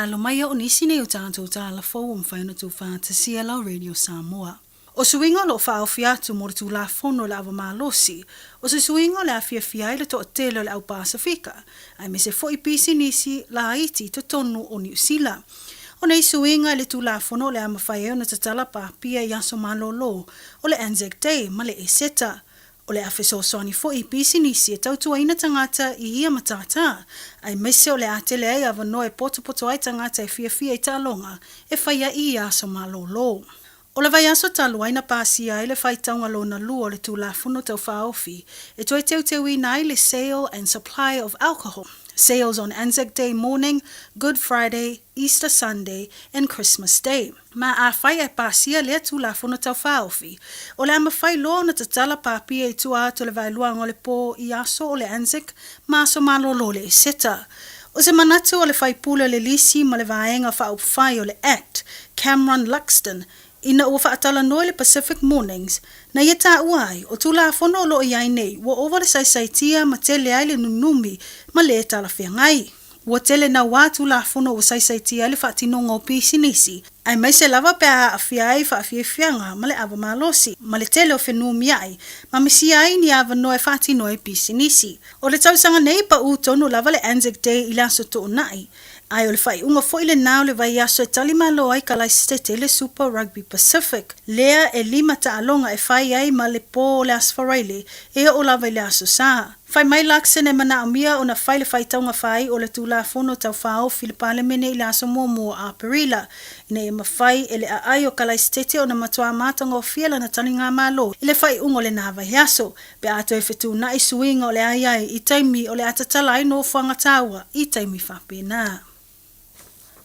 tatalo mai o nisi nei o tatou tala fou ua mafai ona tuufaatasia lau Radio Samoa. O suiga o lo o faaofi atu mo le Tulafono o le Ava Malosi, o se suiga o le a fiafia ai le toatele o le au Pasefika, aemaise foi pisinisi laiti i totonu o Niu Sila. O nei suiga i le Tulafono o le a mafai ai ona tatala papia i aso malolo o le Anzac Day ma le Eseta. O le a fesoasoani foi i pisinisi e tautuaina tagata i ia matata, aemaise o le a tele ai avanoa e potopoto ai tagata e fiafia i taaloga e fai ai i ia aso malolo. O le vaiaso talu ai na pasia ai le faitauga lona lua o le Tulafono Tau Faaofi e toe teuteuina ai le Sale and Supply of Alcohol, Sales on Anzac Day Morning, Good Friday, Easter Sunday and Christmas Day. Ma afai ae pasia lea Tulafono Tau Faaofi, o le a mafai loa ona tatala papia i tua atu o le vaeluaga o le po i aso o le Anzac ma aso malolo o le Eseta. O se manatu o le faipule o le lisi ma le Vaega Faaupufai o le act, Cameron Luxton, ina ua faatalanoa i le Pacific Mornings, na ia taua ai, o Tulafono o lo o i ai nei, ua ova le saisaitia ma tele ai le nunumi ma le talafeagai. Ua tele nauā Tulafono ua saisaitia ai le faatinoga o pisinisi, aemaise lava pe a aafia ai faafiafiaga ma le ava malosi, ma le tele o fenumiai, ma misia ai ni avanoa e faatino ai pisinisi. O le tausaga nei, paʻū tonu lava le Anzac Day i le Aso Toonai, ae o le faaiuga foi lenā o le vaiaso e talimalo ai Kalaisitete i le Super Rugby Pacific, lea e lima taaloga e fai ai ma le pō o le Aso Faraile e oo lava i le Aso Sa. Fai mai Luxon e manaomia ona fai le faitauga faaiu o le Tulafono Tau Faaofi i le Palemene i le aso muamua o Aperila, ina ia mafai e le aai o Kalaisitete ona matuā matagofie lana taligamalo i le faaiuga o lenā vaiaso, pe a toe fetuunai suiga o le a i ai i taimi o le a tatala ai nofoaga taua i taimi faapena.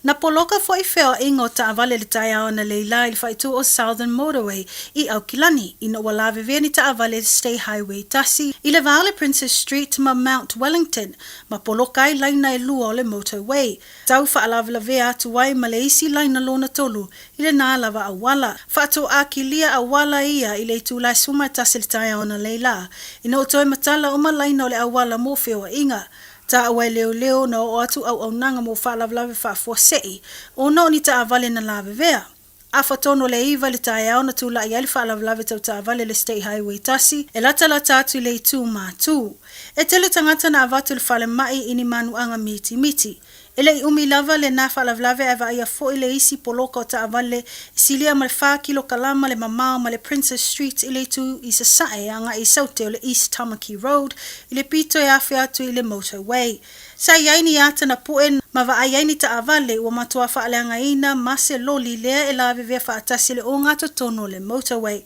Na poloka foi feoaiga o taavale i le taeao analeila i le faaitu o Southern Motorway i Aukilani ina ua lavevea ni taavale i le State Highway 1 i le va o le Princes Street ma Mount Wellington ma poloka ai laina e lua o le motorway tau faalavelavea atu ai ma le isi laina lona tolu i lenā lava auala. Faatoakilia auala ia i le itula e 11 i le taeao analeila ina ua toe matala uma laina o le auala mo feoaiga. Taua e leoleo na oo atu auaunaga mo faalavelave faafuasei ona o ni taavale na lavevea. Afa tonu o le iva i le taeao na tulai ai le faalavelave tau taavale i le State Highway 1 e latalata atu i le itu Matū. E tele tagata na avatu i le falemai i ni manuaga mitimiti. E le i umi lava lenā faalavelave ae vaaia foi le isi poloka o taavale e silia ma le fa kilokalama le mamao ma le Princes Street i le itu i sasae agai i saute o le East Tamaki Road i le pito e afe atu i le motorway. Sa i ai ni ata na puʻe ma vaai ai ni taavale ua matuā faaleagaina ma se loli lea e lavevea faatasi le ogatotonu o le motorway.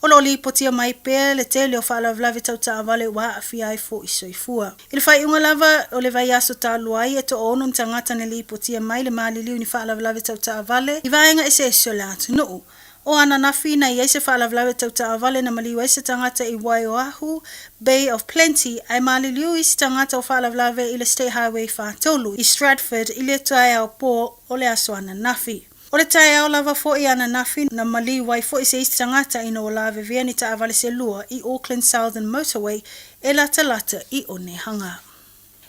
O lo o lipotia mai pea le tele o faalavelave tau taavale ua aafia ai foʻi soifua. I le faaiuga lava o le vaiaso talu ai, e toaono ni tagata na lipotia mai le maliliu i ni faalavelave tau taavale i vaega eseese o le atunuu. O ananafi na i ai se faalavelave tau taavale na maliu ai se tagata i Waioahu, Bay of Plenty, ae maliliu isi tagata o faalavelave i le State Highway 43 i Stratford i le taeao pō o le aso ananafi. O le taeao lava foi ananafi na maliu ai foi se isi tagata ina ua lavevea ni taavale se lua i Auckland Southern Motorway e latalata i Onehanga.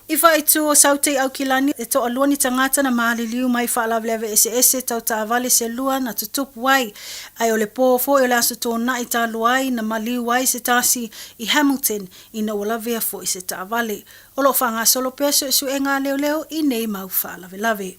I faaitu o Saute i Aukilani, e toalua ni tagata na maliliu mai faalavelave eseese tau taavale se lua na tutupu ai, ae o le pō foi o le Aso Toonai talu ai na maliu ai se tasi i Hamilton ina ua lavea foi se taavale. O lo o faagasolo pea suesuega a leoleo i nei mau faalavelave.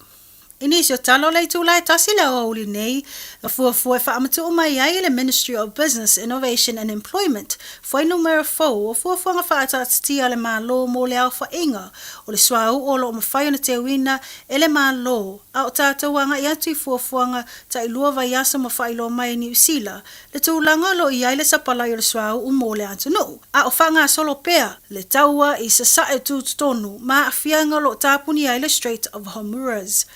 I nisi o tala o le itula e tasi le aoauli nei, na fuafua e faamatuu mai ai e le Ministry of Business, Innovation and Employment fuainumera fou o fuafuaga faataatitia a le Malo mo le aofaiga o le suauu o lo o mafai ona teuina e le Malo a o tatou agai atu i fuafuaga tailua vaiaso ma faailoa mai e Niu Sila le tulaga o lo o i ai le sapalai o le suauu mo le atunuu, a o faagasolo pea le taua i sasae tutotonu ma aafiaga o lo o tapuni ai le Strait of Hormuz.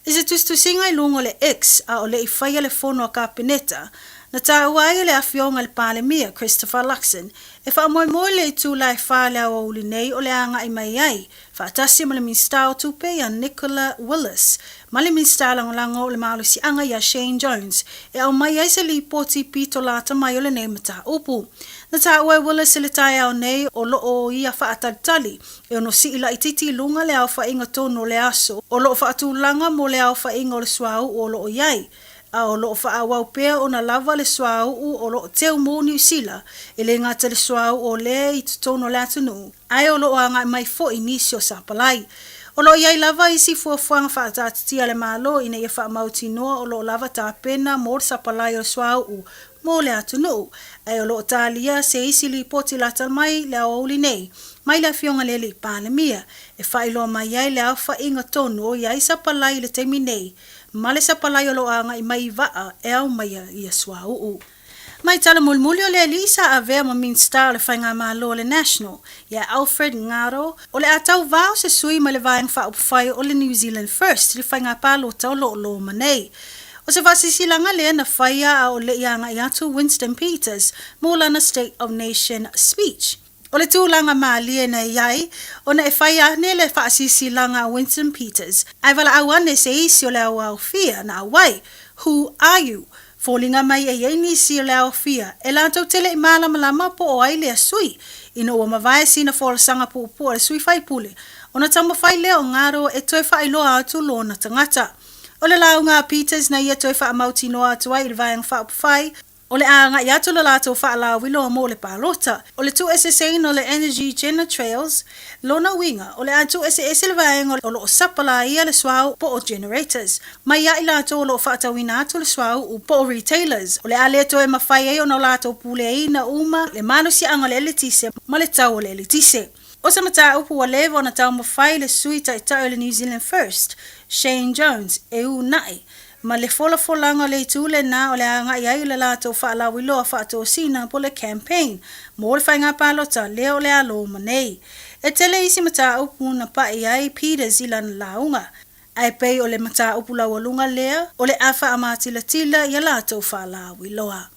I se tusitusiga i luga o le X a o le i faia le fono a Kapeneta, Na taua ai e le Afioga i le Palemia, Christopher Luxon, e faamoemoe le itula e fa i le aoauli nei o le a agai mai ai, faatasi ma le Minisita o Tupe ia Nicola Willis ma le Minisita Lagolago o le Malosiaga ia Shane Jones e aumai ai se lipoti pito lata mai o lenei mataupu. Na taua e Willis i le taeao nei o lo o ia faatalitali e ono sii laitiiti i luga le aofaiga tonu o le aso o lo o faatulaga mo le aofaiga o le suauu o lo o i ai, a o lo o faaauau pea ona lava le suauu o lo o teu mo Niu Sila, e le gata i le suauu o lea i totonu o le atunuu, ae o lo o agai mai foi nisi o sapalai. O lo o i ai lava isi fuafuaga faataatitia a le Malo ina ia faamautinoa o lo o lava tapena mo le sapalai o le suauu mo le atunuu, ae o lo o talia se isi lipoti lata mai le aoauli nei mai le Afioga i le Alii Palemia e faailoa mai ai le aofaiga tonu o i ai sapalai i le taimi nei ma le sapalai o lo o agai mai i vaa e aumaia ia suauu. Mai tala mulimuli o le alii sa avea ma Minisita o le Faigamalo a le National, ia Alfred Ngaro, o le a tauvao se sui mai le Vaega Faaupufai o le New Zealand First i le faiga palota o lo o loma nei. O se faasilasilaga lea na faia a o le i agai atu Winston Peters mo lana State of Nation Speech. O le tulaga malie na i ai, ona e fai ane le faasilasilaga a Winston Peters, ae valaau ane se isi o le aoaofia na auai, Who are you? Foliga mai e i ai nisi o le aofia e latou te le i malamalama po o ai lea sui, ina ua mavae sina folasaga puupuu a le sui faipule, ona taumafai lea o Ngaro e toe faailoa atu lona tagata. O le lauga a Peters na ia toe faamautinoa atu ai i le Vaega Faaupufai, O le a agai atu le latou faalauiloa mo le palota. O le tuueseeseina o le Energy Genetrails, lona uiga, o le a tuueseese le vaega o lo o sapalaia le suauu po o generators, mai ia i latou o lo o faatauina atu le suauu po o retailers. O le a le toe mafai ai ona latou puleaina uma le malosiaga o le eletise ma le tau o le eletise. O se mataupu ua leva ona taumafai le Sui Taitai o le New Zealand First, Shane Jones, e uunai, ma le folafolaga o le itu lena o le a agai ai le latou faalauiloa faatosina po o le campaign mo le faiga palota lea o le a loma nei. E tele isi mataupu na pai ai Peters i lana lauga, ae pei o le mataupu laualuga lea o le a faamatilatila i a latou faalauiloa.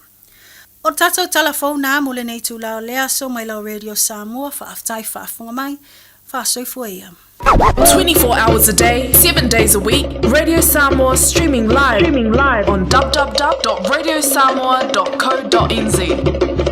O le tatou tala fou na mo lenei itula o le aso mai lau Radio Samoa, faafetai faafofoga mai, faasoifua ia. 24 hours a day, 7 days a week, Radio Samoa streaming live, streaming live on www.radiosamoa.co.nz.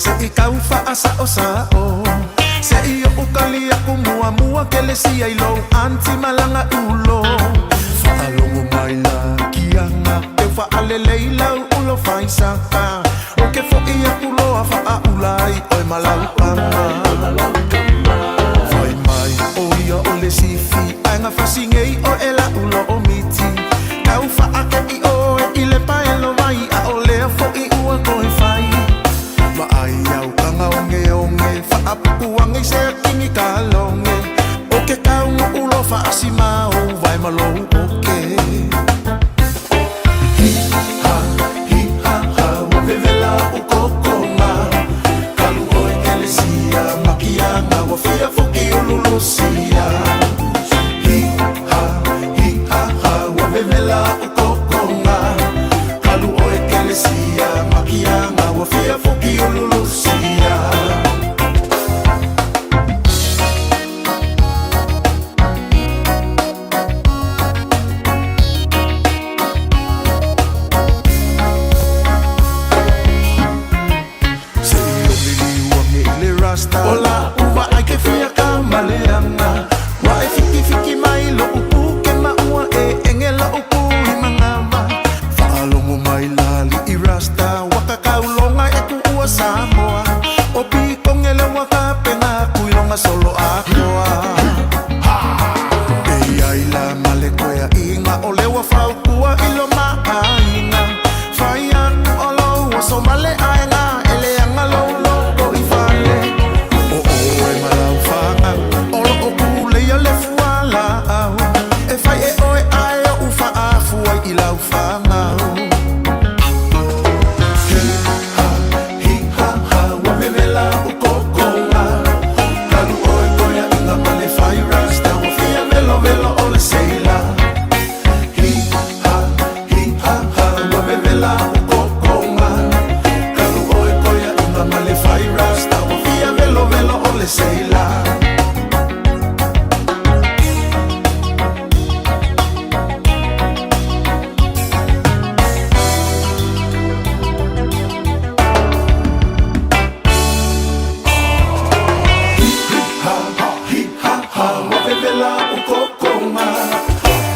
Se i kau faasaosao Se i oʻu kali aku muamua Kelesia i lou anti malaga ulo Faalogo mai la kiaga Teu faalelei lau ulo faisaka O ke foʻi aku loa faaʻula ai ʻoe ma lau kama Fai mai ʻo ia o le sifi Aega fasi nei ʻoe e laʻu loo miti Kau faakeʻi ʻoe i le paelo mai ʻAʻolea foʻi ua koe fai Vaai au kaga ogeoge Faapupu age i se akini kaloge O ke kaunuʻu loa faasimao Vae ma lou oke Hi ha, hi ha ha Ua vevela oʻu kokoga Kalu ʻoe kelesia Makiaga ua fia foki ululusia Hi ha, hi ha ha Ua vevela oʻu kokoga Kalu ʻoe kelesia Makiaga ua fia foki ululusia Se i o liliu age i le rasta O laʻu vaai ke fia ka maleaga Ua e fikifiki mai loʻu puke ma ua e ege loʻu ku i mangawa Faalogo mai la aliʻi rasta Ua kakauloga e kuʻua Samoa O pikoge le ua kapena kuiloga solo atoa E ai la ma le koeaʻiga O le ua faukua i lo maʻaiga Fai aku o lou oso ma le aega E leaga lou loko i fale O ʻoe ma lau fagau O loo kuleia le fualaau E fai e ʻoe ae oʻu faafu ai i lau fagau Hi ha, hi ha ha Ua vevela oʻu kokoga Kalu ʻoe koeaʻiga ma le fai rasta Ua fia velovelo o le seila Hi ha, hi ha ha Ua vevela oʻu kokoga Kalu ʻoe koeaʻiga ma le fai rasta Ua fia velovelo o le seila Hi ha, hi ha ha Ua vevela oʻu kokoga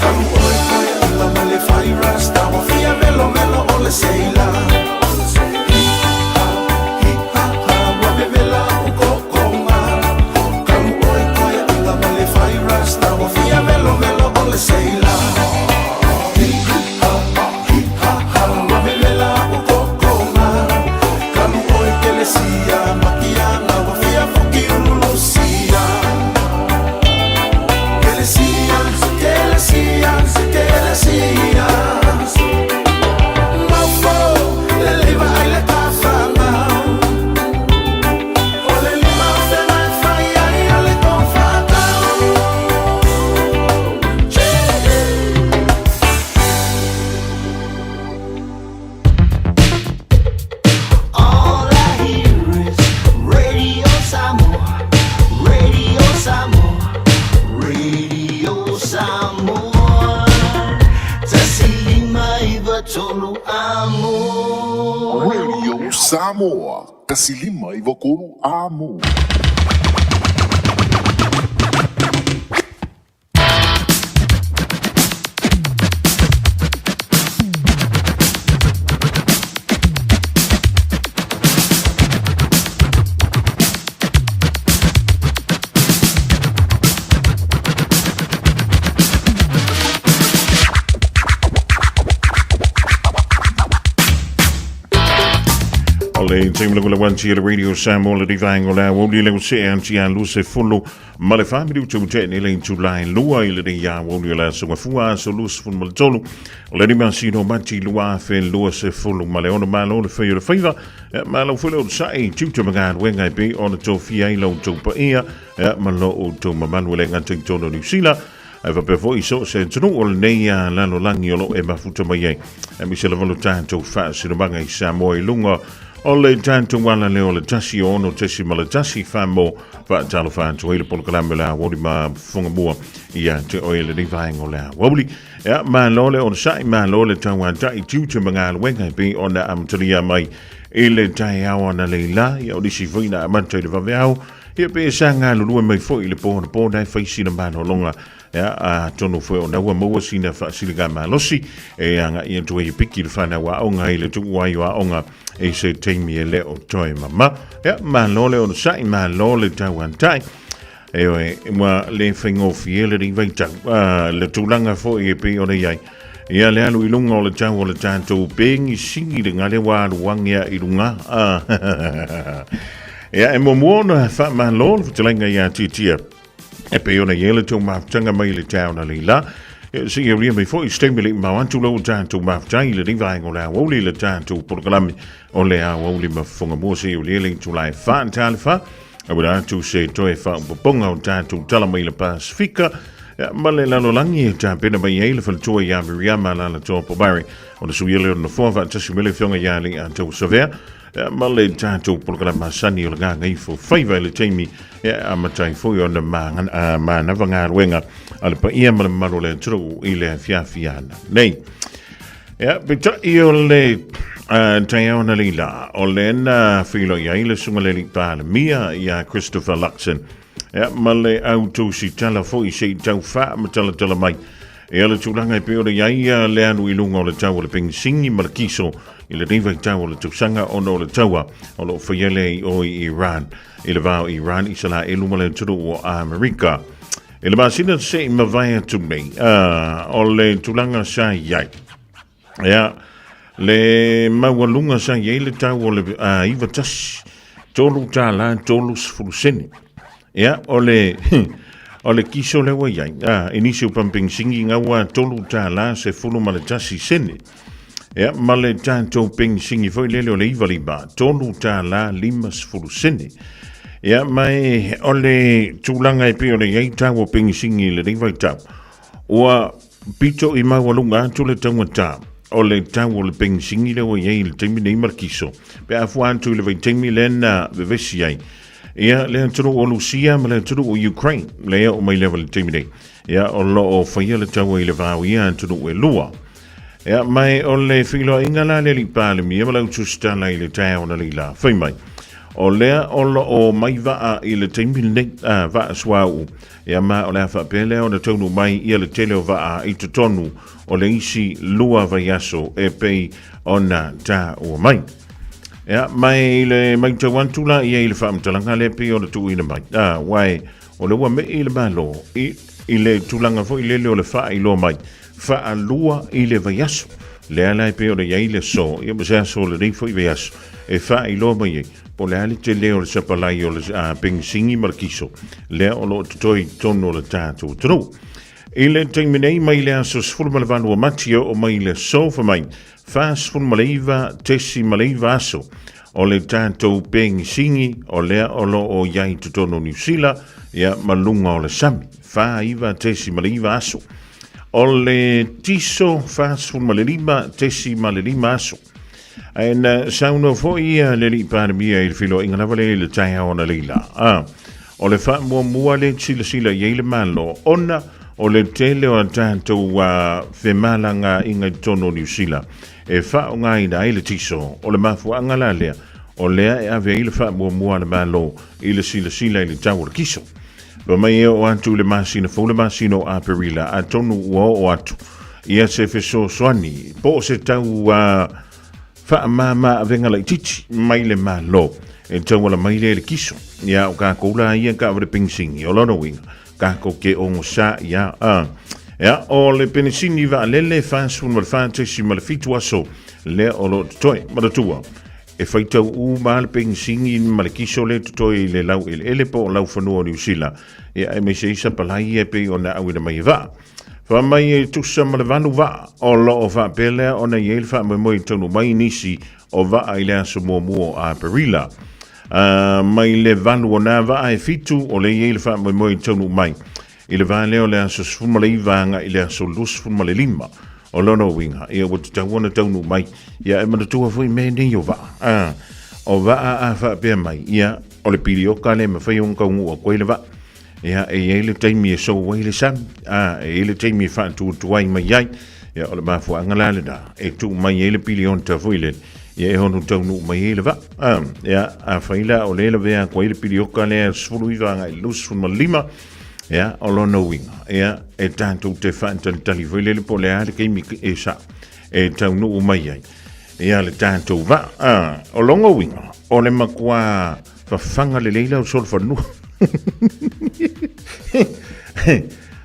Kalu ʻoe koeaʻiga ma le fai rasta Ua fia velovelo o le seila Hi ha, hi ha ha Ua vevela oʻu kokoga Kalu ʻoe koeaʻiga ma le fai rasta Ua fia velovelo o le seila Hi ha, hi ha ha Ua vevela oʻu kokoga Kalu ʻoe kelesia Makiaga ua fia foki ululusia Kelesia, kelesia, kelesia Maufo, lelei vaai le tafagau O le lima o fena e fai ai o le tou faatau All I hear is Radio Samoa, Radio Samoa, Radio Samoa. 159 amo. Radio Samoa, 159 amo. O le taimi lagolago atu i le Radio Samoa le vaenga o le aoauli le see atu ia 20 ma le 4 minuta ua tea nei le itula e lua i lenei aoauli o le aso Gafua aso 23 o le masina o Mati 2026. Malo le fai o le faiva, malo foi le onosai i tiute ma galuega e pei ona tofia ai la outou paia ma lo outou mamalu e le gata i totonu o Niu Sila ae faapea foi i so o se atunuu o lenei lalolagi o loo e mafuta mai ai, aemaise lava lo tatou faasinomaga i Samoa i luga o le tatou ala lea o le 106.1 Famo. Faatalofa atu ai le polokalame o le aoauli ma fofoga mua ia te oe lenei vaega o le aoauli. Ia, malo le onosai, malo le tauatai tiute ma galuega e pei ona amatalia mai i le taeao analeila, ia o nisi foi na amata i le vaveao, ia pe sa galulue mai foi i le po anapo na e fai sina malologa. Ia, atonu foi ona ua maua sina faasiligamalosi e agai atu ai e piki le fanau aoga i le tuu ai o aoga i se taimi e le o toe mama. Ia, malo le onosai, malo le tauantai. E oe, ua le faigofie lenei vaitau, le tulaga foi e pei ona i ai. Ia le alu i luga o le tau o le tatou pegisini le gale ua alu age a i luga. Ia, e muamua ona faamalo le fetalaiga ia Titia. E pei ona i ai le tou mafutaga mai le taeao na leila. E se i aulia mai foi se taimi le i mamao atu lau tatou mafutai i lenei vaega o le aoauli i le tatou polokalame o le aoauli ma fofoga mua se i aulia le itula e 4 tale 4. Auina atu se toe faaopoopoga o tatou tala mai le Pasifika ma le lalolagi e tapena mai ai le faletua ia Miriama Alaalatoa Pomare ona suia lea o le nofoa faatasi mai le afioga ia Leiatau Savea ma le tatou polokalame masani o le gagaifo faiva i le taimi e amata ai foi ona manava galuega a le paia ma le mamalu o le atunuu i le afiafi ana nei. Ia, peitai o le taeao analeila, o lea na feiloai ai le susuga i le Alii Palemia ia Christopher Luxon, ia, ma le au tusitala foi se i tau faamatalatala mai ia le tulaga e pei ona i ai ia le alu i luga o le tau o le penisini ma le kiso i lenei vaitau o le tausaga ona o le taua o lo o faia lea i o i Iran, i le va o Iran, Isalaelu ma le atunuu o Amerika. I le masina se i mavae atu nei, o le tulaga sa i ai, ia, le maualuga sa i ai le tau o le 91, $3 30 sene. Ia, o le, o le kiso lea ua i ai, i nisi o pamu penisini gaua $3 11 sene. Ia, ma le tatou penisini foi lele o le 95, $3 50 sene. Ia, ma e, o le tulaga e pei ona i ai tau o penisini i lenei vaitau, ua pito i maualuga atu le taugata o le tau o le penisini lea ua i ai i le taimi nei ma le kiso, pe a fua atu i le vaitaimi lea na vevesi ai ia le atunuu o Lusia ma le atunuu o Ukraine, lea e oo mai lava i le taimi nei, ia o lo o faia le taua i le va o ia atunuu e lua. Ia, ma e o le feiloaiga la le Alii Palemia ma lau tusitala i le taeao analeila, fai mai, o lea o lo o mai vaa i le taimi lenei, a, vaa suauu, ia ma o le a faapea lea ona taunuu mai ia le tele o vaa i totonu o le isi 2 vaiaso e pei ona taua mai. Ia, ma e i le maitau atu la ia i le faamatalaga lea pei ona tuuina mai, a, uae o lea ua mei le Malo i le tulaga foi lele o le faailoa mai, faalua i le vaiaso. Lea la e pei ona i ai le aso, ia ma se aso o lenei foi vaiaso, e faailoa mai ai, po o le a le tele o le sapalai o le penisini ma le kiso, lea o lo o totoe i totonu o le tatou atunuu. I le taimi nei mai le aso 18 o Mati e oo mai le aso fai mai, 49.9 aso o le tatou penisini o lea o lo o i ai i totonu o Niu Sila, ia, ma luga o le sami, 49.9 aso. O le tiso 45.5 aso. Ae na saunoa foi ia le Alii Palemia i le feiloaiga lava lea i le taeao analeila. O le faamuamua lea e silasila i ai le Malo, ona o le tele o a tatou femalagaaiga i totonu o Niu Sila e faaaogaina ai le tiso. O le mafuaaga la lea, o lea e ave ai le faamuamua a le Malo i le silasila i le tau o le kiso. Fai mai e oo atu i le masina fou, le masina o Aperila, atonu ua oo atu ia se fesoasoani po o se tau faamama avega laitiiti mai le Malo e tauala mai lea i le kiso. Ia, o kākou la ia ka le penisini, o lona uiga, kākou ke ogosā ia. Ia, o le penisini vaalele 44.7 aso lea o lo o totoe. Manatua, e faitau uma lava le penisini ma le kiso lea e totoe i le laueleele po o laufanua o Niu Sila, ia aemaise ai sapalai ia e pei ona auina mai e vaa. Fai mai e tusa ma le 8 vaa o lo o faapea lea ona i ai le faamoemoe e taunuu mai nisi o vaa i le aso muamua o Aperila. Mai le 8 o nā vaa e 7 o lea i ai le faamoemoe e taunuu mai i le va lea o le aso 19 agai i le aso 25. O lona uiga, ia ua tatau ona taunuu mai. Ia e manatua foi mea nei o vaa. O vaa a faapea mai, ia o le pilioka lea e mafai ona taunuu atu ai le vaa. Ia, e i ai le taimi e sou ai le sami, a, e i ai le taimi e faatuatuai mai ai. Ia, o le mafuaaga la lena e tuu mai ai le pilionta foi lele. Ia e ono taunuu mai ai le vaa. A, ia, afai la o lea e lavea atu ai le pilioka lea 19 agai i le 25, ia, o lona uiga, ia, e tatou te faatalitali foi lele po o le a le taimi e sao e taunuu mai ai ia le tatou vaa. A, o lona uiga, o le matua fafaga lelei la o le solofanua.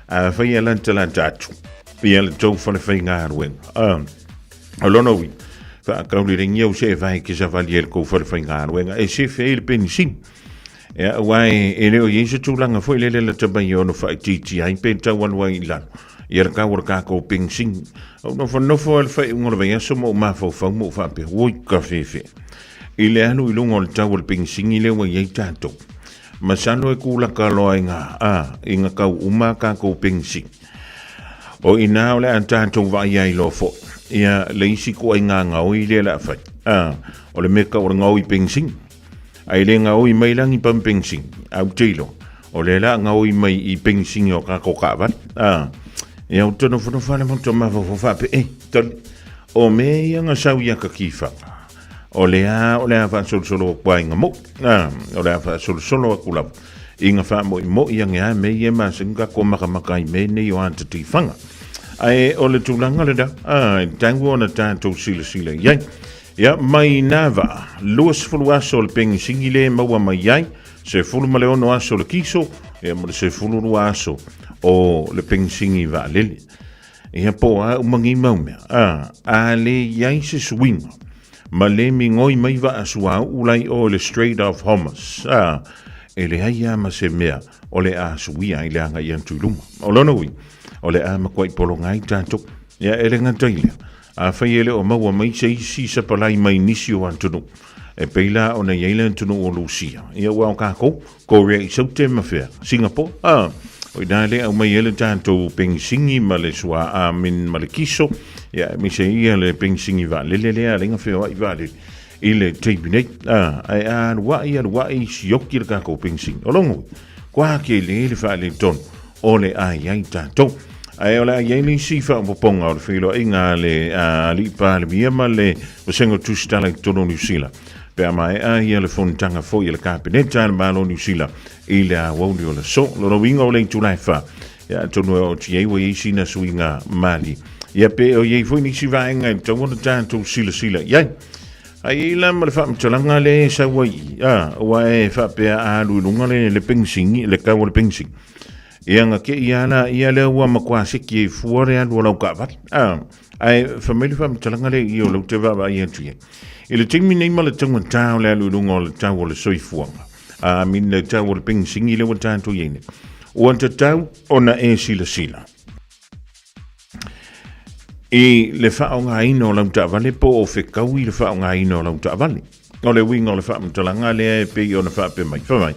Afai e latalata atu ia le tou fale faigaluega. A, O lona uiga, faataulilegia u se vae ke savali ai le kou fale faigaluega e sefe ai le penisini. Ia, aua e le o i ai se tulaga foi lele lata mai e ono faaitiitia ai pe tau alu ai i lalo ia le tau o le tatou penisini. Ou nofonofo lava i le faaiuga o le vaiaso ma ou mafaufau ma ou faapea, oi ka fefe, i le alu i luga o le tau o le penisini lea ua i ai tatou, masalo e kulaka loa i ga, a, i ga tau uma a tatou penisini. O i ina o le a tatou vaai ai loa foi ia le isi ituaiga gaoi lea o le a fai. A, o le mea tau o le gaoi penisini. Ae le gaoi mai la ni pamu penisini, ae ou te iloa, o lea o le a gaoi mai i penisini o tatou taavale. A, ia ou te nofonofo lava ma ou mafaufau faapea, e, tali, o mea ia na sau ia Katifaga, o lea o le a faasolosolo atu lava i ga moʻi. A, o le a faasolosolo atu lava i ga faamoʻimoʻi ane lava mea ia e masani tatou makamaka ai i mea nei o ata tifaga. Ae o le tulaga lena, a, e tatau ona tatou silasila i ai. Ia, mai na vaa, 20 aso o le penisini lea e maua mai ai, 16 aso o le kiso, ia ma le 12 aso o le penisini vaalele. Ia po o a uma nei mau mea, a, a le i ai se suiga, ma le migoi mai vaa suauu la i o i le Strait of Hormuz, a, e leai lava ma se mea o le a suia ai le agai atu i luma. O lona uiga, o le a matuai pologa ai tatou. Ia, e le gata i lea, afai e le o maua mai se isi sapalai mai nisi o atunuu, e pei la ona i ai le atunuu o Lusia, ia ua o tatou, Korea i Saute ma fea? Singapore? A, o ina le aumai ai le tatou penisini ma le suaa min ma le kiso, ia aemaise ai ia le penisini vaalele lea a le feoai vaalele i le taimi nei. A, ae a aluai aluai sioki le tatou penisini. O lona uiga, kua tele le faaletonu o le a i ai tatou. Ae o le a i ai le isi faaopoopoga o le feiloaiga a le Alii Palemia ma le Vasega o Tusitala i totonu o Niu Sila pe a maea ia le fonotaga foi a le Kapeneta a le Malo o Niu Sila i le aoauli o le aso. Lona uiga o le itula e 4, ia atonu e oo atu i ai ua i ai sina suiga malie. Ia pe o i ai foi nisi vaega e tatau ona tatou silasila i ai. Ae i ai la ma le faamatalaga lea e sau ai i, a, ua e faapea a alu i luga le, le penisini, le tau o le penisini. Ia na te i a la ia lea ua matua seki ai fua le alu o lau taavale. A, ae fai mai le faamatalaga lea i o lea ou te vaavaai atu i ai. I le taimi nei ma le taugata o le alu i luga o le tau o le soifuaga, a min le tau o le penisini lea ua tatou i ai nei, ua tatau ona e silasila i le faaaogaina o lau taavale po o fetaui le faaaogaina o lau taavale. O le uiga o le faamatalaga lea e pei ona faapea mai, fai mai,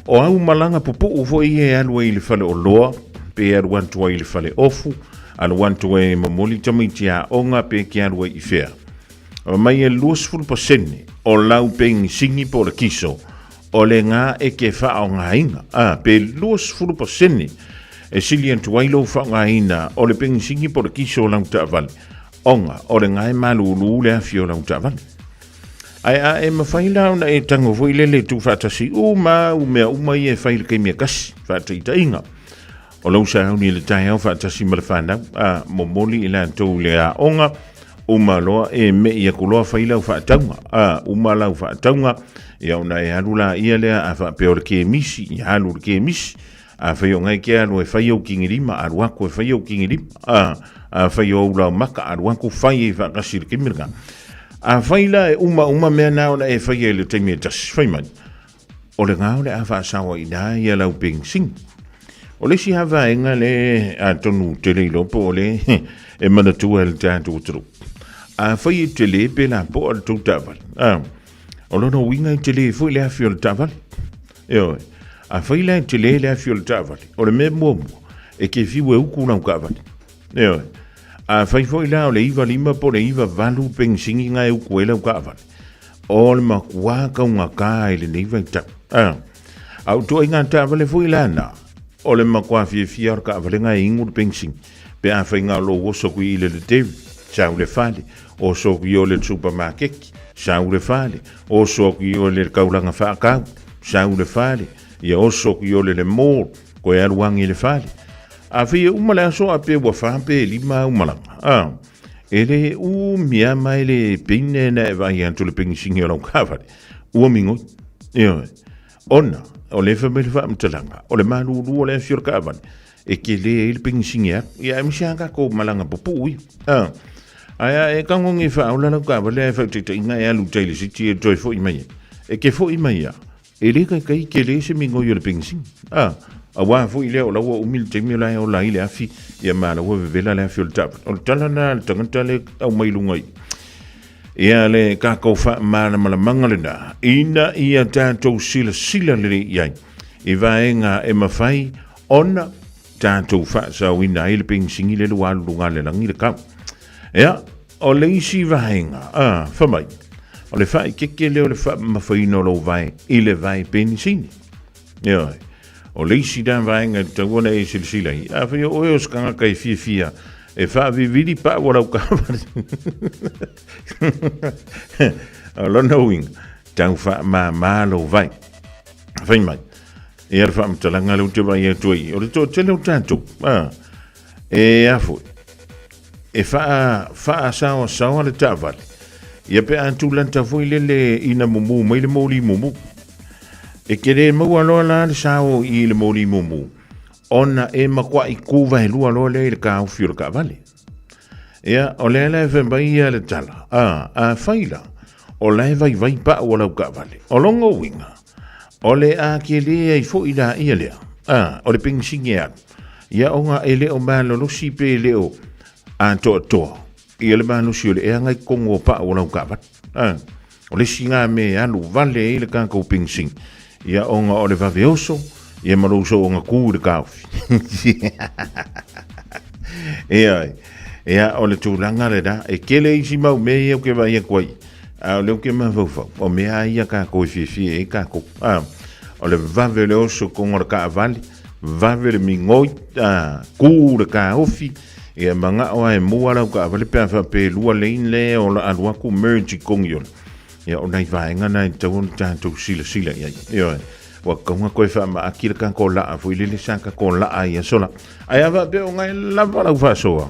o au malaga pupuu foi ia e alu ai i le faleoloa, pe alu atu ai i le faleofu, alu atu ai e momoli tamaiti aoga pe ke alu ai i fea. Fai mai e 20% o lau penisini po o le kiso o le ga e ke faaaogaina, a, pe 20% e sili atu ai lou faaaogaina o le penisini po o le kiso o lau taavale, ona o le ga e malūlū le afi o lau taavale. Ae a e mafai la ona e tago foi lele tuufaatasi uma au mea uma ia e fai i le taimi e tasi, faataitaiga, o lou sauni i le taeao faatasi ma le fanau, a momoli i latou i le aoga, uma loa e me'i atu loa fai lau faatauga, a uma lau faatauga, ia ona e alu laia lea a faapea o le kemisi, ia alu i le kemisi, Afai o ngai ke alu e fai ou kigilima, alu aku e fai ou kigilima. A, afai o ou laumaka, alu aku fai e whaakasi le taimi lena. Afai la e uma uma mea na ona e fai e le taimi e tasi, fai mai. O le ngā o le a whaasawa i nā ia lau pengsing. O le isi ha vaenga le atonu te le iloa po o le e manatua e le tātou atunuu. Afai e tele pe la po a le tou taavale. A, o lona uiga e tele foi le afi o le taavale. Ioe. Afai la e tele le afi o le taavale, o le mea muamua, e te fiu e uku lau taavale. Ioe. Afai foi la o le 95 po o le 98 penisini na e uku ai lau taavale, o le matua taugata i lenei vaitau. A, a o ituaiga taavale foi la na, o le matua fiafia o le taavale na e inu le penisini, pe afai na o lou oso atu i le dairy. Sau le fale, oso atu i o le supamakeki, sau le fale, oso atu i o le kaulaga faakau, sau le fale, ia oso atu i o le le mall, koe alu agi i le fale. Afai e uma le aso a pe ua fa pe lima au malaga, a, e le umi a ma e le peine na e vaai atu le pegisigi o lau kaavale, ua migoi. Ioe. Ona, o lea e fai mai le faamatalaga, o le malulu o le afi o le kaavale, e tele ai le pegisigi atu. Ia, aemaise lava tatou malaga pupuu ia. A, ae a e tago nei e faaola lau kaavale ae faataitaiga e alu i tai i le city e toe foi mai ai. E te foi mai lava, e le taitai tele se migoi o le pegisigi. A, aua foi lea o la ua umi le taimi o la e ola ai le afi, ia ma la ua vevela le afi o le taavale. O le tala lena a le tagata lea e aumai i luga i Ia le tatou faamalamalamaga lena, ina ia tatou silasila lelei i ai i vaega e mafai ona tatou faasaoina ai le penisini lele ua alu luga le lagi le kau. Ia, o le isi vaega, a, fai mai, o le faaeteete lea o le faamamafaina o lou vae i le vae penisini. Ioe. O le isi la vaega e tatau ona e silasila i, afai o oe o se tagata e fiafia e faavivili pau o lau taavale. O lona uiga, tau faamama lou vai. Fai mai, ia le faamatalaga lea ou te vaai atu ai, o le toatele o tatou, a, e a foi, e faa, faasaoasaoa le taavale, ia pe a tulata foi lele ina mumu mai le moli mumu. E te le maua loa la le sao i le moli mumu, ona e matuai ku vaelua loa lea i le taofi o le taavale. Ia, o lea la e fai mai ia le tala, a, afai la, o la e vaivai pau o lau taavale, o lona uiga, o le a tele ai foi la ia lea, a, o le penisini e alu, ia ona e le o malolosi pe le o atoatoa ia le malosi o le ea na i totonu o pau o lau taavale. A, O le isi na mea e alu vale ai le tatou penisini, ia ona o le vave oso, ia ma lou soona ku i le taofi. Ioe. Ia, o le tulaga lena, e tele isi mau mea ia ou te vaai atu ai, a o lea ou te mafaufau, o mea lava ia tatou e fiafia ai tatou. A, o le vave o le oso i totonu o le taavale, vave le migoi, a, ku le taofi, Ia manao lava e mua lau taavale pe a faapea e lua lane lea o le alu atu merge i Kogiona. Ia o nai vaega na e tatau ona tatou silasila i ai. Ioe. Ua tatau ona toe faamaaki le tatou laa foi lele sa tatou laa ai i aso la. Ae a faapea o na e lava lau faasoa,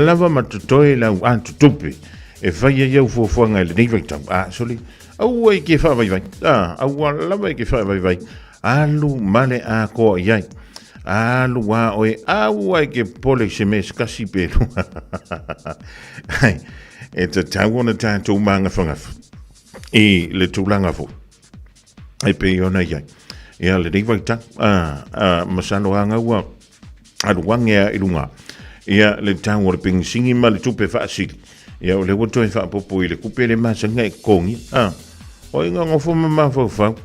lava ma totoe lau atutupe e fai ai au fuafuaga i lenei vaitau, a sole, aua e te faavaivai, a, aua lava e te faavaivai, Alu ma le atoa i ai. Alu a oe, aua e ke popole i se mea se tasi pe lua. Ai, e tatau ona tatou magafagafa i le tulaga foi e pei ona i ai. Ia lenei vaitau, a, a, masalo lava ua alu age a i luga ia le tau o le penisini ma le tupe faasili. Ia o lea ua toe faaopoopo i le tupe le masani e totogi. A, o i nofo ma mafaufau.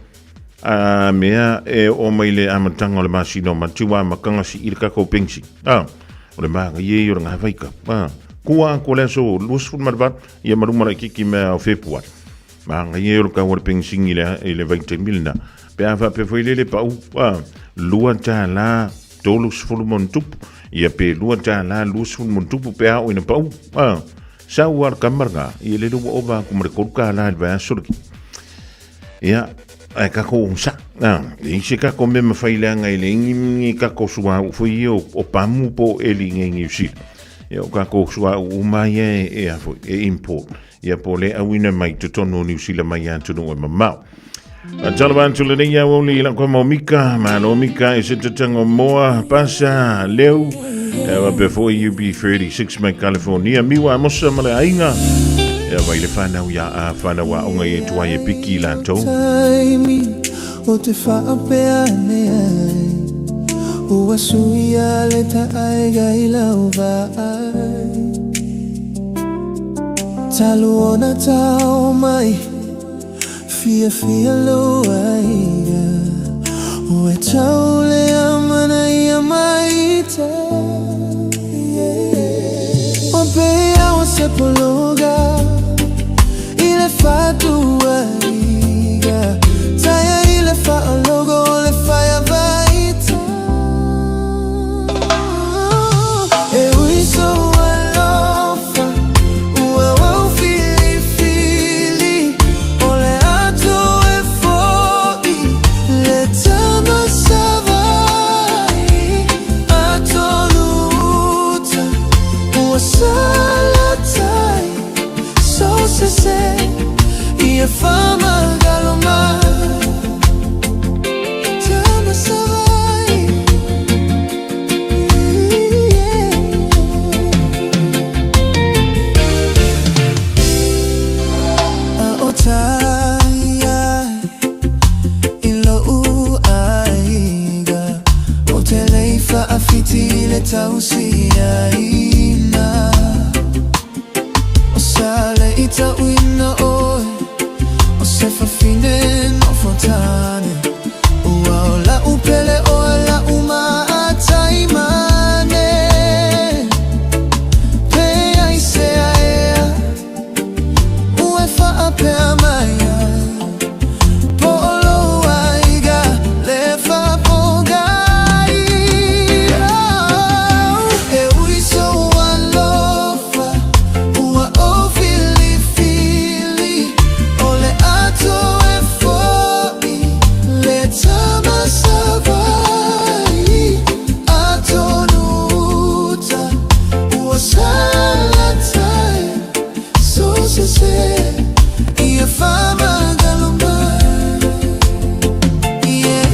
A mea e oo mai le amataga o le masina o Mati ua amataga sii le tatou penisini. A, o le manaia ia o le gavaika. A, kua atu o le aso 28 ia ma luma laitiiti mea o Fepuari. Manaia ia o le tau o le penisini i le, i le vaitaimi lena. Pe a faapea foi lele pau, a, $2 30 ma ona tupu, ia pe $2 20 ma ona tupu pe a oo ina pau. A, sau lava le tama lena, ia lele ua ova atu ma le $3 i le vaiaso lenei. Ia, ae tatou onosai. A, e i se tatou mea mafai leaga e leai ni, ni tatou suauu foi ia o, o pamu po o eli i nei Niu Sila. Ia, o tatou suauu uma ia e, e a foi, e import. Ia, po o le auina mai totonu o Niu Sila mai atunuu e mamao. A talo atu lenei aoauli i lau kama o Mika, malo Mika i se tatanga o moa, pasa, leu, e wape foi UB36 mai California, miwa amosa ma le aiga, e vai le whanau ia a whanau a onga i e tuai e piki i lātou. Taimi o te whaapea ane ai Ua suia le taaiga i lau vaai Talu ona tau mai Fiafia lou aiga Ua tau le amana ia mai ta O pea o se pologa I le fatuaiga Taia i le faalogo o le faia vaita E ui sou alofa. Tafiti i le tausiaina O sa le i tauina oe O se fafine nofo tane Ua o la'u pele oe la'u maataimane Pe ai sea ea Ua e faapea mai ai Po o lou aiga le faapogai Oh, e ui sou alofa Ua ou filifili O le a toe fo'i Le tama Savai'i Atonu uta Ua salatai So sese Ia faamagalo mai Yeah.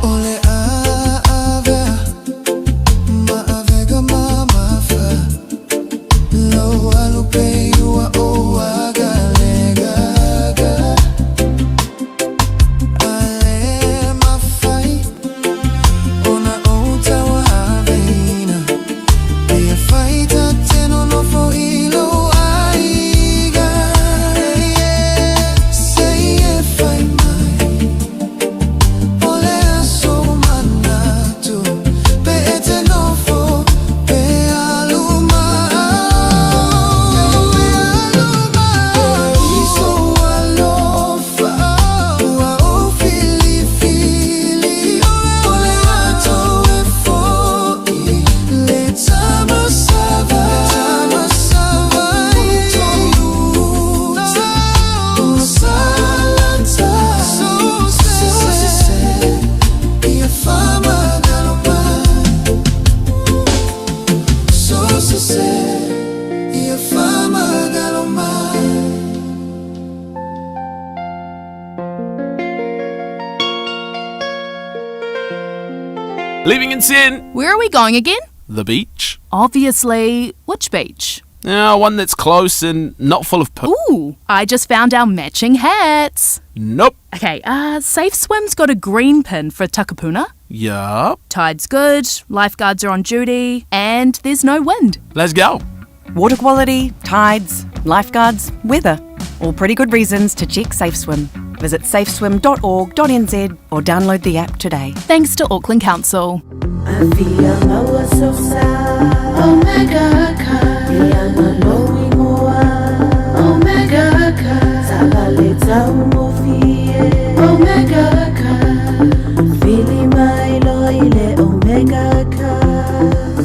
O le a avea ma avega ma mafa Lou alu pei ua ou agalegaga A le mafai ona ou tauaveina Ia fai ta te nonofo i lou aiga Se i e fai mai O le aso manatu Pe e te nofo pe alu ma'au I sou alofa ua ou filifili O le a toe fo'i Le tama Savai'i Ua salatai So sese Ia faamagalo mai So sese Ia faamagalo mai Leaving in 10. Where are we going again? The beach. Obviously, which beach? Yeah, one that's close and not full of poo. Ooh, I just found our matching hats. Nope. Okay, Safe Swim's got a green pin for Takapuna. Yup. Tide's good, lifeguards are on duty, and there's no wind. Let's go. Water quality, tides, lifeguards, weather. All pretty good reasons to check Safe Swim. Visit safeswim.org.nz or download the app today. Thanks to Auckland Council. Omega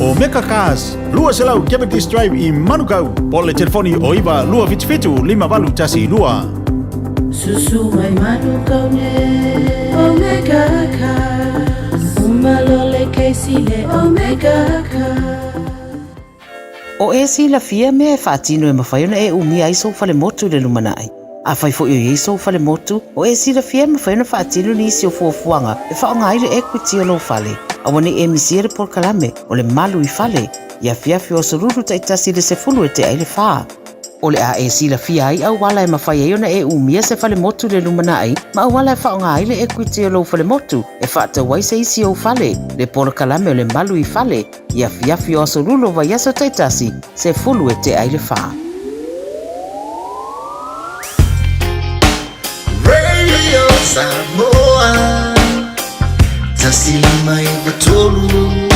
Omega Cars, 200 Cavendish Drive i Manukau. Po le telefoni o 9 277 5812. Susu mai Manukau ne Omega Cars Uma le Casey le Omega Cars O e silafia mea e faatino e mafai ona e umia ai sou falemotu i le lumanai. Afai foi o i ai sou falemotu, o e silafia e mafai ona faatino nisi o fuafuaga e faaaoga ai le equity o lou fale. Aua ne i e misia le polokalame o le Malu i Fale i afiafi o Aso Lulu taitasi i le 10 e tea ai le 4. O le a e silafia ai auala e mafai ai ona e umia se falemotu i le lumanai ma auala e faaaoga ai le equity o lou falemotu e faatau ai se isi ou fale, le polokalame o le Malu i Fale i afiafi o Aso Lulu o vaiaso taitasi, 10 e tea ai le 4. Radio Samoa 105 9 3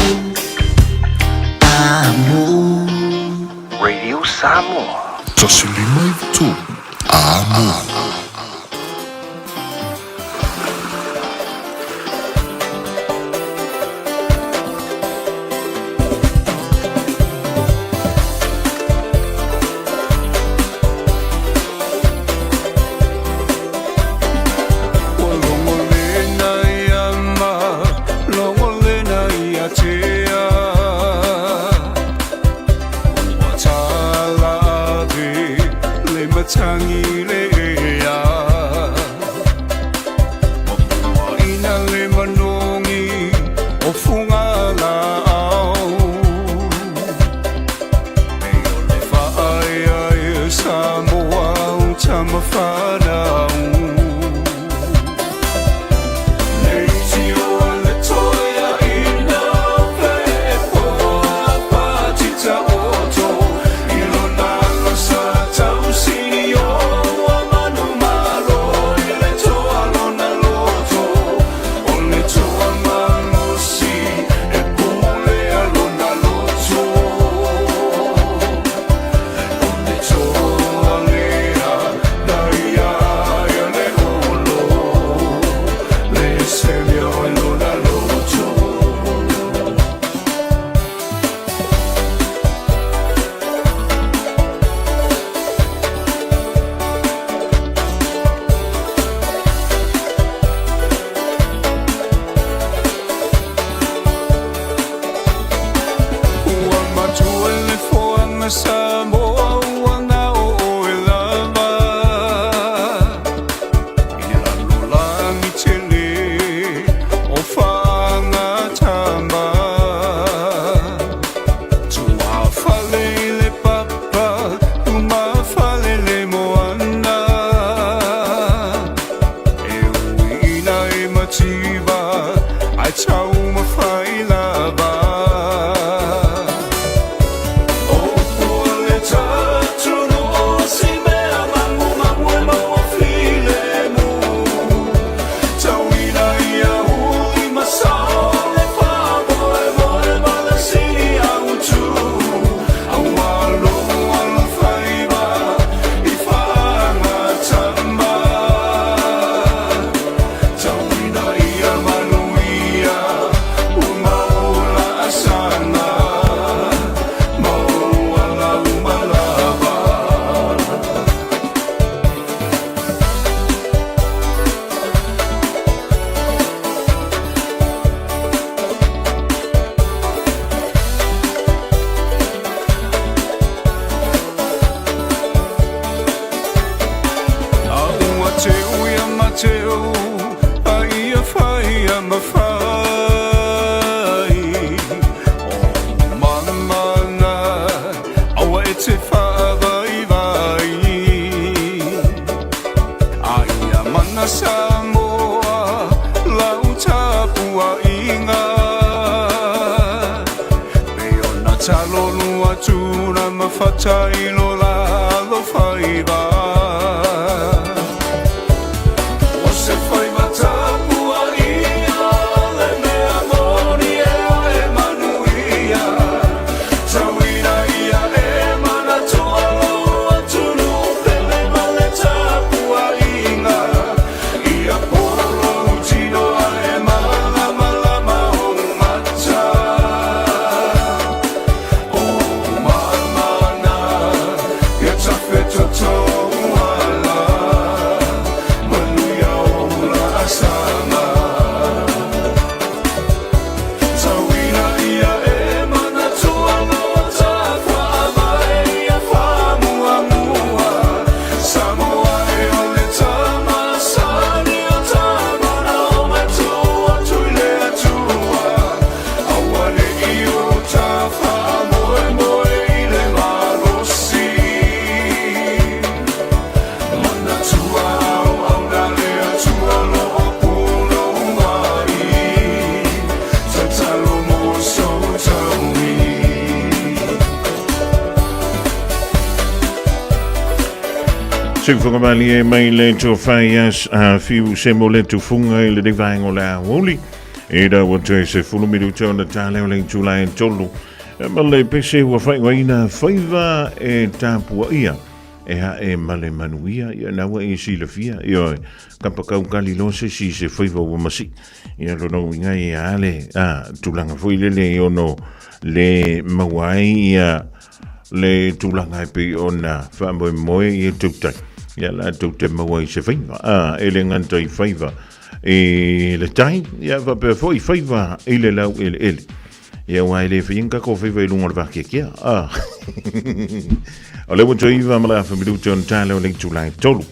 Amo Radio Samoa. 105 9 Amo. Ua logolena ia ma logolena ia tea Ua tala ave le matagi le ea Ua puaina le manogi o Fugalaau E o le faaeaea sa fanau. Ua matua le foaga Samoa ua gao oe lava I le lalolagi tele o faagatama. Tuafale i le papa, lumafale le moana. E ui ina e mativa, ae taumafai lava. A ua teu ia Mateo, a ia fai ia mafai. O mamana, aua e te faavaivai. A ia mana Samoa, lau tapuaiga. Pe ona talolu atu na mafata i lo la alofaiva. O se faiva tapuaia le mea moni e oe manuia. Tauina ia e manatua lou atunuu pele ma le tapuaiga. Ia polo lou tino ae malamalama ou mata. O mamana, ia tafetoto ala, manuia o laasaga. Tauina ia e manatua lo tafaavae ia faamuamua. Samoa e o le tamasani o tamana o matua atu i le Atua. Aua ne i o ta faamoemoe i le malosi. Manatua auauna le Atua lo o pulou ai. Tatalo mo sou taui. Seufoga malie mai le tofai as a fiu se mo le tufunga i le vaenga o le aoauli. E rau atu e se fulu minuta ona tā leo le itula e tolu. E ma le pese ua whaiwaina whaiva e tāpua ia. E ha e male manuia ia naua e silafia. Ia kapa kaukali lo se si se whaiva ua masi. Ia lono inga e ale a tulaga foi lele e ono le maua ai ia le tulaga e pei ona faamoemoe ia tautai. Ia la tou te maua i se faiva. A, e le gata i faiva i le tai, ia faapea foi faiva i le laueleele. Ia aua e le faia ni tatou faiva i luga o le vakeakea. A. O lea ua toe iva ma le afa minute ona ta lea o le itula e tolu.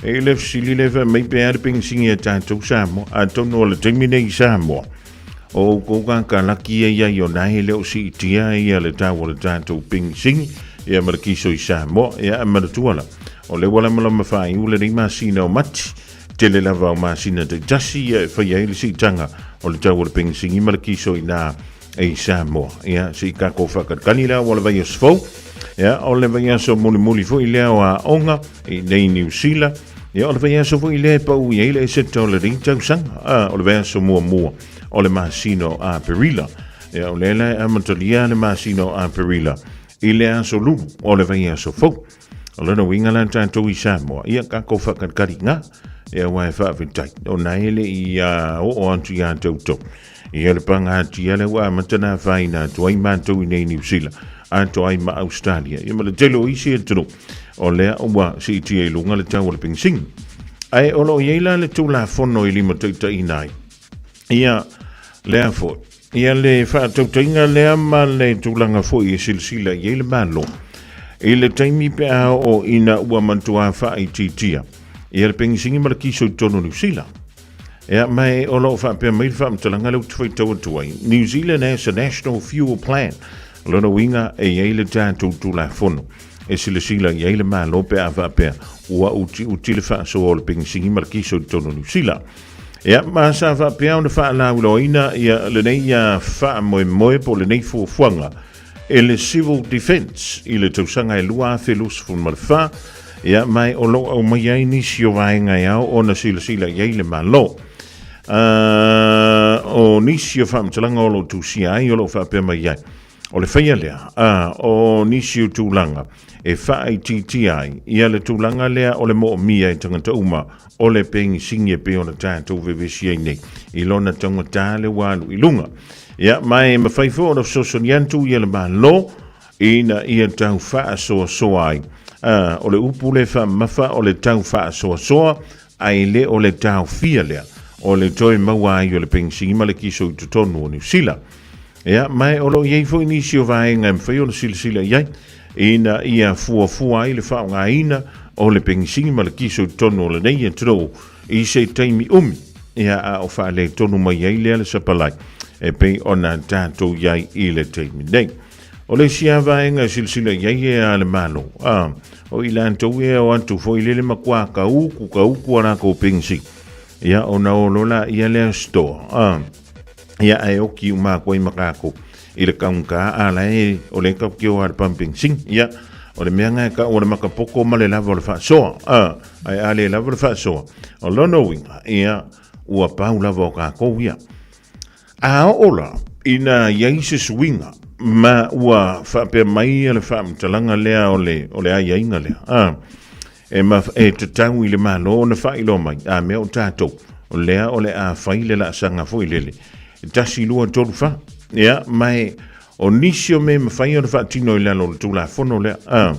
E le fesili le fai mai pe a le penisini a tatou Samoa. Atonu o le taimi nei i Samoa, o outou kakalaki ia i ai ona e le o siitia ia le tau o le tatou penisini, ia ma le kiso i Samoa, ia e manatua la. O lea ua lamalama faaiu lenei masina o Mati, tele lava o masina taitasi ia e faia ai le siitaga o le tau o le penisini ma le kiso i ina i Samoa. Ia, se i tatou faakalikali la ua le vaiaso fou. Ia, o le vaiaso mulimuli foi lea o aoga i nei Niu Sila. Ia, o le vaiaso foi lea e pau i ai le eseta o lenei tausaga. Ah, o le vaiaso muamua o le masina o Aperila. Ia, o lea la e amatalia le masina o Aperila i le aso Lulu o le vaiaso fou. O lona uiga la tatou i Samoa, ia tatou faakalikali iga, ia aua e faafetai, ona e le i oo atu ia te outou. Ia le pagatia lea ua amata na afaina atu ai matou i nei Niu Sila, atoa ai ma Australia, ia ma le tele o isi atunuu, o lea ua siitia i luga le tau o le penisini. Ae o lo o i ai la le Tulafono e limataitaiina ai ia lea foi, ia le faatautaiga lea ma le tulaga foi e silasila i ai le Malo i le taimi pe a oo ina ua matua faaitiitia ia le penisini ma le kiso i totonu o Niu Sila. Ia, ma e o lo o faapea mai le faamatalaga lea ou te faitau atu ai, New Zealand has a national fuel plan. O lona uiga e i ai le tatou Tulafono e silasila i ai le Malo pe a faapea ua utiuti le faasoa o le penisini ma le kiso i totonu o Niu Sila. Ia, ma sa faapea ona faalauiloaina ia lenei faamoemoe po o lenei fuafuaga e le Civil Defence i le tausaga e 2024, ia, ma o lo o aumai ai nisi o vaega e ao ona silasila i ai le Malo. O nisi o faamatalaga o lo o tusia ai o lo o faapea mai ai, o le faia lea o nisi o tulaga e faaitiitia ai ia le tulaga lea o le moomia e tagata uma o le penisini e pei ona tatou vevesi ai nei i lona taugata le ua alu i luga. Ia, ma e mafai foi ona fesoasoani atu ia le Malo ina ia tau faasoasoa ai. O le upu le faamamafa o le tau faasoasoa ae le o le taofia lea o le toe maua ai o le penisini ma le kiso i totonu o Niu Sila. Ia, ma o lo o i ai foi nisi o vaega e mafai ona silasila i ai ina ia fuafua ai le faaaogaina o le penisini ma le kiso i totonu o lenei atunuu i se taimi umi, ia, a o faaletonu mai ai lea le sapalai e pei ona tatou i ai i le taimi nei. O le isi lava vaega e silasila i ai e a le Malo, a, o i latou e o atu foi lele makuā ka uku, ka uku a lakou penisini, ia, ona o loa laia lea store, a, ia ae oki uma atu ai ma kākou i le kaunta a la e o le ka ke o a le pumping sing ia o le mea ngai ka o le makapoko ma le lava o le faasoa a ae a le lava le faasoa o lona uiga ia ua pau lava o kākou ia a oo la ina i ai se suiga ma ua faapea mai le faamatalaga lea o le o le aiaiga lea a E ma, e tatau i le Malo ona faailoa mai, a mea o tatou, o lea o le a fai le laasaga foi lele. E 1, 2, 3, 4. Ia, ma e, o nisi o mea e mafai ona faatino i lalo o le Tulafono lea. A,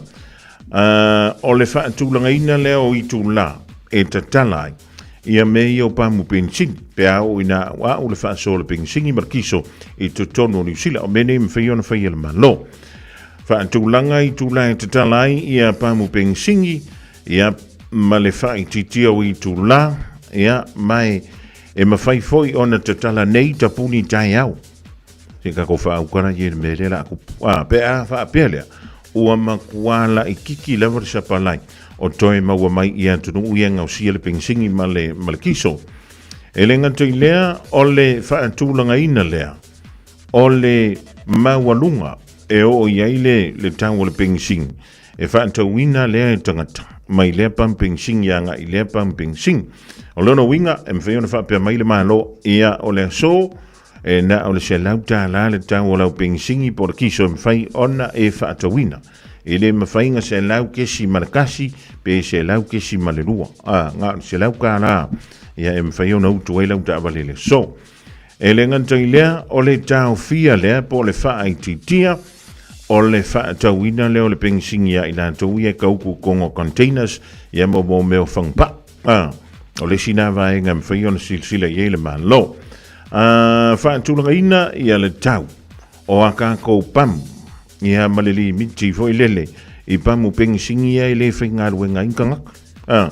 a, o le faatulagaina lea o itulā e tatala ai ia mea ia o pamu penisini, pe a oo ina auau le faasoa o le penisini ma le kiso i totonu o Niu Sila. O mea nei e mafai ona fai e le Malo. Faatulaga itulā e tatala ai ia pamu penisini, ia, ma le faaitiitia o itulā, ia, ma e, e mafai foi ona tatala nei tapuni taeao. Se kako whaaukara i le mea lea la aku, a, pe a whaapea lea, ua matua laititi lava le sapalai o toe maua mai i atunuu ia e gaosia le penisini ma le, ma le kiso. E le gata i lea, o le faatulagaina lea o le maualuga e oo i ai le, le tau o le penisini, e faatauina lea e tagata mai lea pamu penisini agai i lea pamu penisini. O lona uiga, e mafai ona faapea mai le Malo, ia o le aso, E na o le $100 le tau o lau penisini po o le kiso e mafai ona e faatauina. E le mafai na 100.1 pe 100.2. A, na o le $100 ia e mafai ona utu ai lau taavale i le aso. E le gata i lea, o le taofia lea po o le faaitiitia o le faatauina lea o le penisini ia i latou ia e kauku i koga o containers ia mo mo mea o fagupaa. A, o le isi lena vaega e mafai ona silasila i ai le Malo. A, faatulagaina ia le tau o a kākou pamu, ia ma le limiti foi lele i pamu penisini ia e le faigaluega ai ni tagata. A,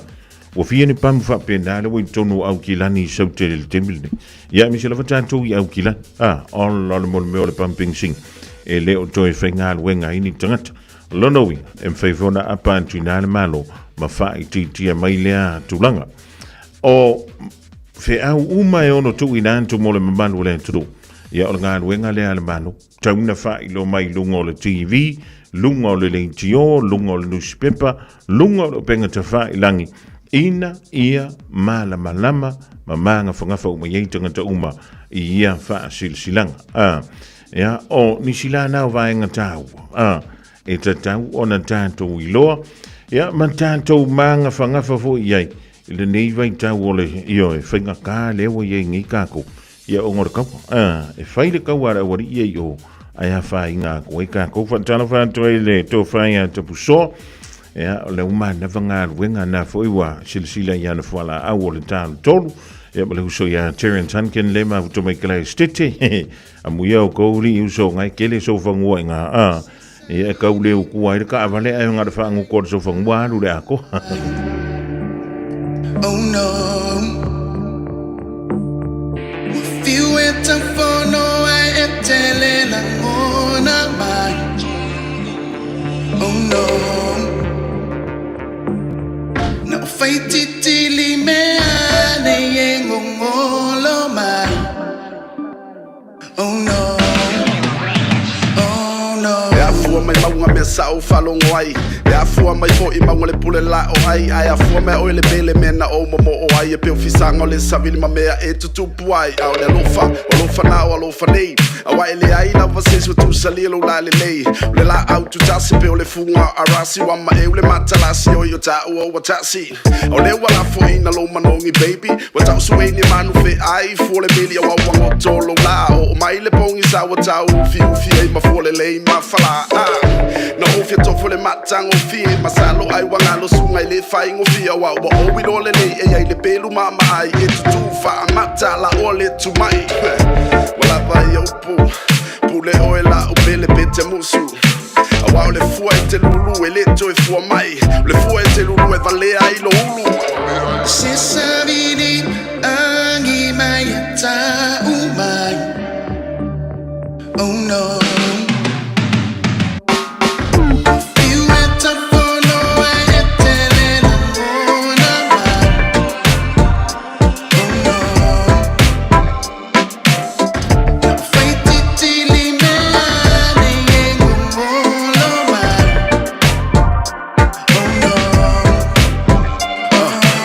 ua fia ni pamu faapena lea ua i totonu o Aukilani i Sautele i le taimi lenei. Ia, aemaise lava tatou i Aukilani. A, ola o le mea o le pamu penisini e le o toe faigaluega ai ni tagata. Lona uiga, e mafai foi ona apa atu i ina le Malo ma faaitiitia mai lea tulaga. O feau uma e ono tuuina atu mo le mamalu o le atunuu, ia o le galuega lea a le Malo, tau ina faailoa mai i luga o le TV, luga o le leitio, luga o le nusipepa, luga o le upega tafailagi, ina ia malamalama ma magafagafa uma i ai tagata uma i ia faasilasilaga. A, ia, o nisi la na o vaega taua, a, e tatau ona tatou iloa, ia, ma tatou magafagafa foi i ai i lenei vaitau o le, ioe, faigata lea ua i ai nei tatou, ia, ona o le kaua. A, e fai le kaua a le aualii ia i o, ae afaina atu ai tatou. Faatalofa atu ai i le tofa ia Tapusoa, ia, o le uma lava galuega na foi ua silasila i ana fualaau o le talotolu, ia, ma le uso ia Terence Hunkin le mafuta mai Kalaestete. Amuia o kou li uso ngai kele sofanua i ngā a. Ia e kau le ukua ai le kaavale ai ngā le whaanguko le sofanua alu le ako. Oh no. Fiu e tafono ai e tele langona mai. Oh no. Na o whaititili mea nei e ngongolo mai. Oh no. Oh no. E afua mai mauga mea sa ou faalogo ai, E afua mai foi mauga le pule la o ai, Ae afua mai oe le mele mea na ou momoo ai, E pei o fisaga o le savili ma mea e tutupu ai. A o le alofa, o alofa na o alofa nei, Aua e leai lava se isi ua tusalia lou lalelei. O le laau tutasi pei o le fuga o arasi, Ua maeu le matalasi oi o taua ua tasi. O lea ua lafoina lou manogi baby Ua tau suei ni manu feai Fua le mili au au angoto lou la Oo mai le pogi sa ua tau ufiufi ai ma fua lelei ma falā Na ofia tofo le matagofie Masalo ai ua galo suga i le faigofie Aua ua ou iloa lelei e iai le pelu maamaai E tutū faamata la oa le tumai Ua lava ia upu Pule oe lau pele pe te musu Aua o le fua e te lulu e le toe fua mai O le fua e te lulu e valea ai lo ulu Se savili angi mai e tau mai. Oh no. Fiu e tafono ai e tele langona mai. Oh no.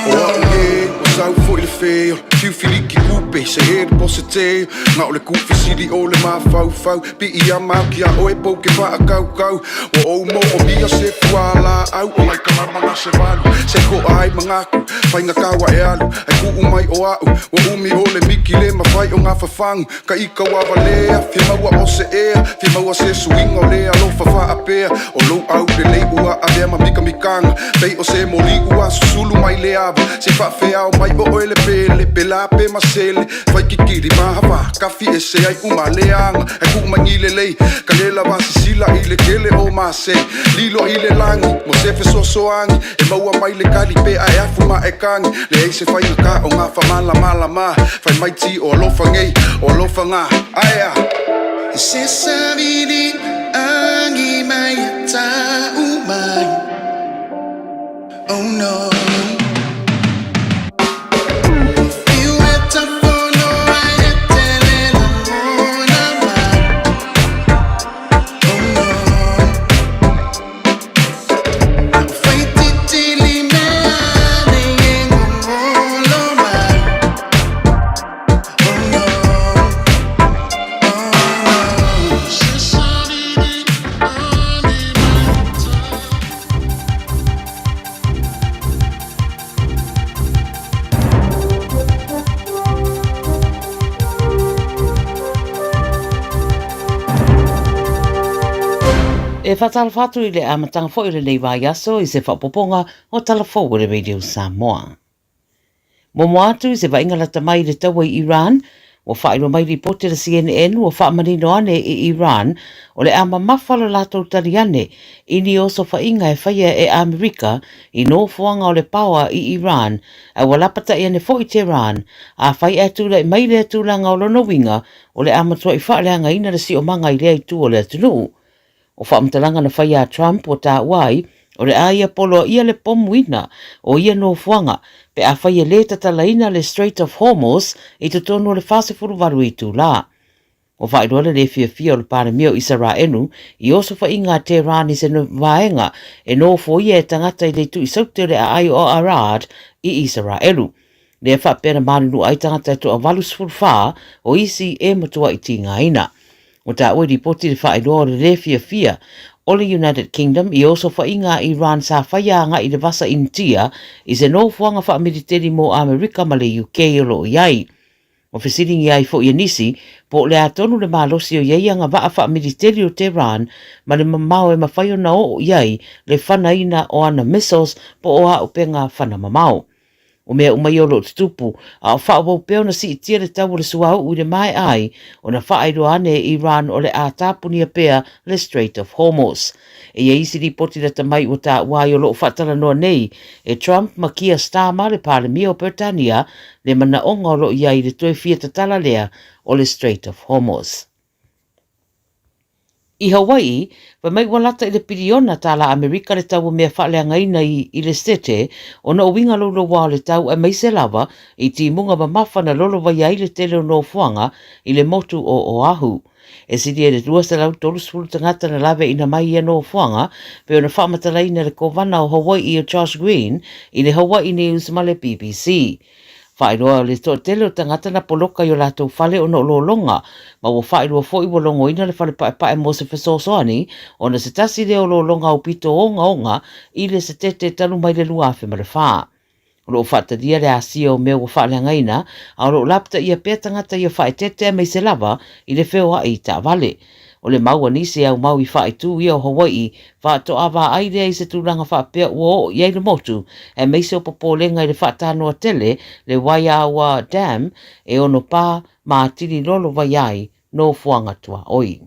O au e, ua sau foi le feo, fiu filiki kupe, se he le pose te, nga o le kufi sili o le mafaufau, pii a mau ki a oe pou ke paakaukau, ua ou mo o mia se fualaau, o lai kalama na se valu, se koa ai mangaku, fainga kaua e alu, ai kuu mai o a'u, ua umi o le miki le mafai o ngafafangu, Ka ika ua valea, fia maua o se ea, fia maua se suiga o le alofa faapea, o lou au lelei ua avea ma mikamikaga, pei o se moli ua susulu mai le ava, se faafeao mai o oe le pele, pela pe masele, fai kikili mahafa, kafi ese ai uma leaga, ai kuu mai lelei, ka le lava sisila i le kele o mase, lilo i le lagi, mo se fesoasoani, E maua mai le kali pe ae afu ma e kagi Leai se faiga ka o ngā whamalamalama Whai mai ti o alofa ngei o alofa ngā Aea! Se savili angi mai e tau mai. Oh no. Fiu e tafono ai e tele langona mai. Oh no. E whātalofa atu i le amataga foi o lenei vaiaso i se faaopoopoga o Tala Fou o le Radio Samoa. Momoa atu i se vaaiga lata mai i le taua i Iran, ua faailoa mai lipoti a le CNN ua faamanino ane i Iran o le a mamafa lo latou tali ane i ni osofaiga e faia e Amerika i nofoaga o le paoa i Iran a ua lapata'i ane foi Tehran afai ae tulai mai lea tulaga o lona uiga o le a matua'i faaleagaina le siomaga i lea itu o le atunuu. O faamatalaga na faia a Trump ua taua ai, o le a ia poloaia le pomuina o ia nofoaga pe afai e lē tatalaina le Strait of Hormuz i totonu o le 48 itulā. Ua faailoa le lē fiafia o le Palemia o Isaraelu i osofaiga a Tehran i se vaega e nofoia e tagata i le itu i saute o le aai o Arad i Isaraelu. Lea faapea na malunua ai tagata e toa 84 o isi e matuai tigaina. Ua taua i lipoti le faailoa o le lē fiafia o le United Kingdom i osofaiga a Iran sa faia agai i le Vasa Initia i se nofoaga faamiliteli mo Amerika ma le UK o lo o i ai. Ua fesiligia ai foi e nisi po o le a tonu le malosi o i ai agavaa faamiliteli o Tehran ma le mamao e mafai ona oo i ai le fanaina o ana missiles po o auupega fana mamao. O mea uma ia o lo o tutupu, a o faaauau pea ona siitia le tau o le suauu i le maea ai ona faailoa ane e Iran o le a tapunia pea le Strait of Hormuz. E i ai isi lipoti lata mai ua taua ai o lo o faatalanoa nei e Trump ma Keir Starmer le Palemia o Peretania le manaoga o lo o i ai i le toe fia tatala lea o le Strait of Hormuz. I Hawai'i, fai mai ua lata i le piliona tālā Amerika le tau o mea faaleagaina i le Setete ona o uiga louloua o le tau aemaise lava i timuga mamafa na lolovaia ai le tele o nofoaga i le motu o Oahu. E silia i le 230 tagata na laveina mai ia nofoaga pei ona faamatalaina e le Kovana o Hawai'i o Josh Green i le Hawaii News ma le BBC. Faailoa le toatele o tagata na poloka i o latou fale ona o lologa, ma ua faailoa foi ua logoina le fale paepae mo se fesoasoani ona se tasi lea o lologa aupito ogaoga i le Setete talu mai le 2004. O lo o faatalia le asia o mea ua faaleagaina, a o lo o lapataia pea tagata ia faaeteete aemaise lava i le feoai i taavale. O le mau a nisi e aumau i faaitu ia o Hawai'i, faatoa vaai lea i se tulaga faapea ua oo i ai le motu, aemaise o popolega i le faatanoa tele le Waiaua Dam e ono pā ma atili lolovai ai nofoaga tuaoi.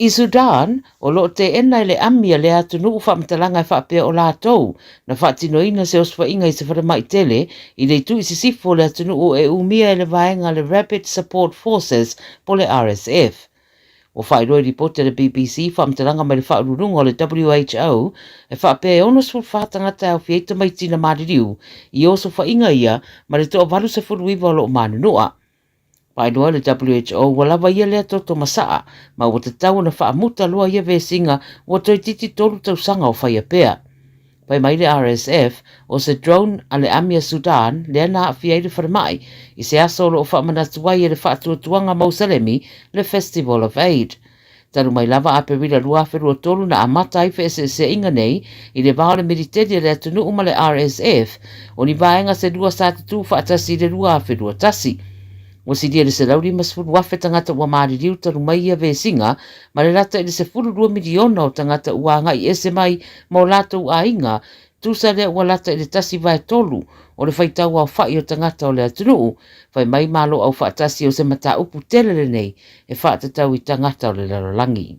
I Sudan, o lo o teena e le ami a lea atunuu faamatalaga e faapea o latou na faatinoina se osofaiga i se falemai tele i le itu i sisifo o le atunuu e umia e le vaega le Rapid Support Forces po le RSF. Ua faailoa i lipoti a le BBC faamatalaga mai le faauluuluga o le WHO e faapea e 64 tagata e aofia ai tamaiti na maliliu i osofaiga ia ma le toa 89 o lo o manunua. Faailoa e le WHO ua lava ia lea toto masaa ma ua tatau ona faamuta loa ia vesiga ua toeitiiti 3 tausaga o faia pea. Fai mai le RSF, o se drone a le ami a Sudan lea na aafia ai le falemai i se aso o lo o faamanatu ai e le Faatuatuaga Mousalemi le Festival of Eid. Talu mai lava Aperila 2023 na amata ai feeseeseaiga nei i le va o le militeli a le atunuu ma le RSF, o ni vaega se lua sa tutū faatasi i le 2021. Ua silia i le 150,000 tagata ua maliliu talu mai ia vesiga ma le lata i le 12 miliona o tagata ua agai ese mai ma o latou aiga, tusa lea ua lata i le 1/3 o le faitau aofai o tagata o le atunuu, fai mai Malo Aufaatasi o se mataupu tele lenei e faatatau i tagata o le lalolagi.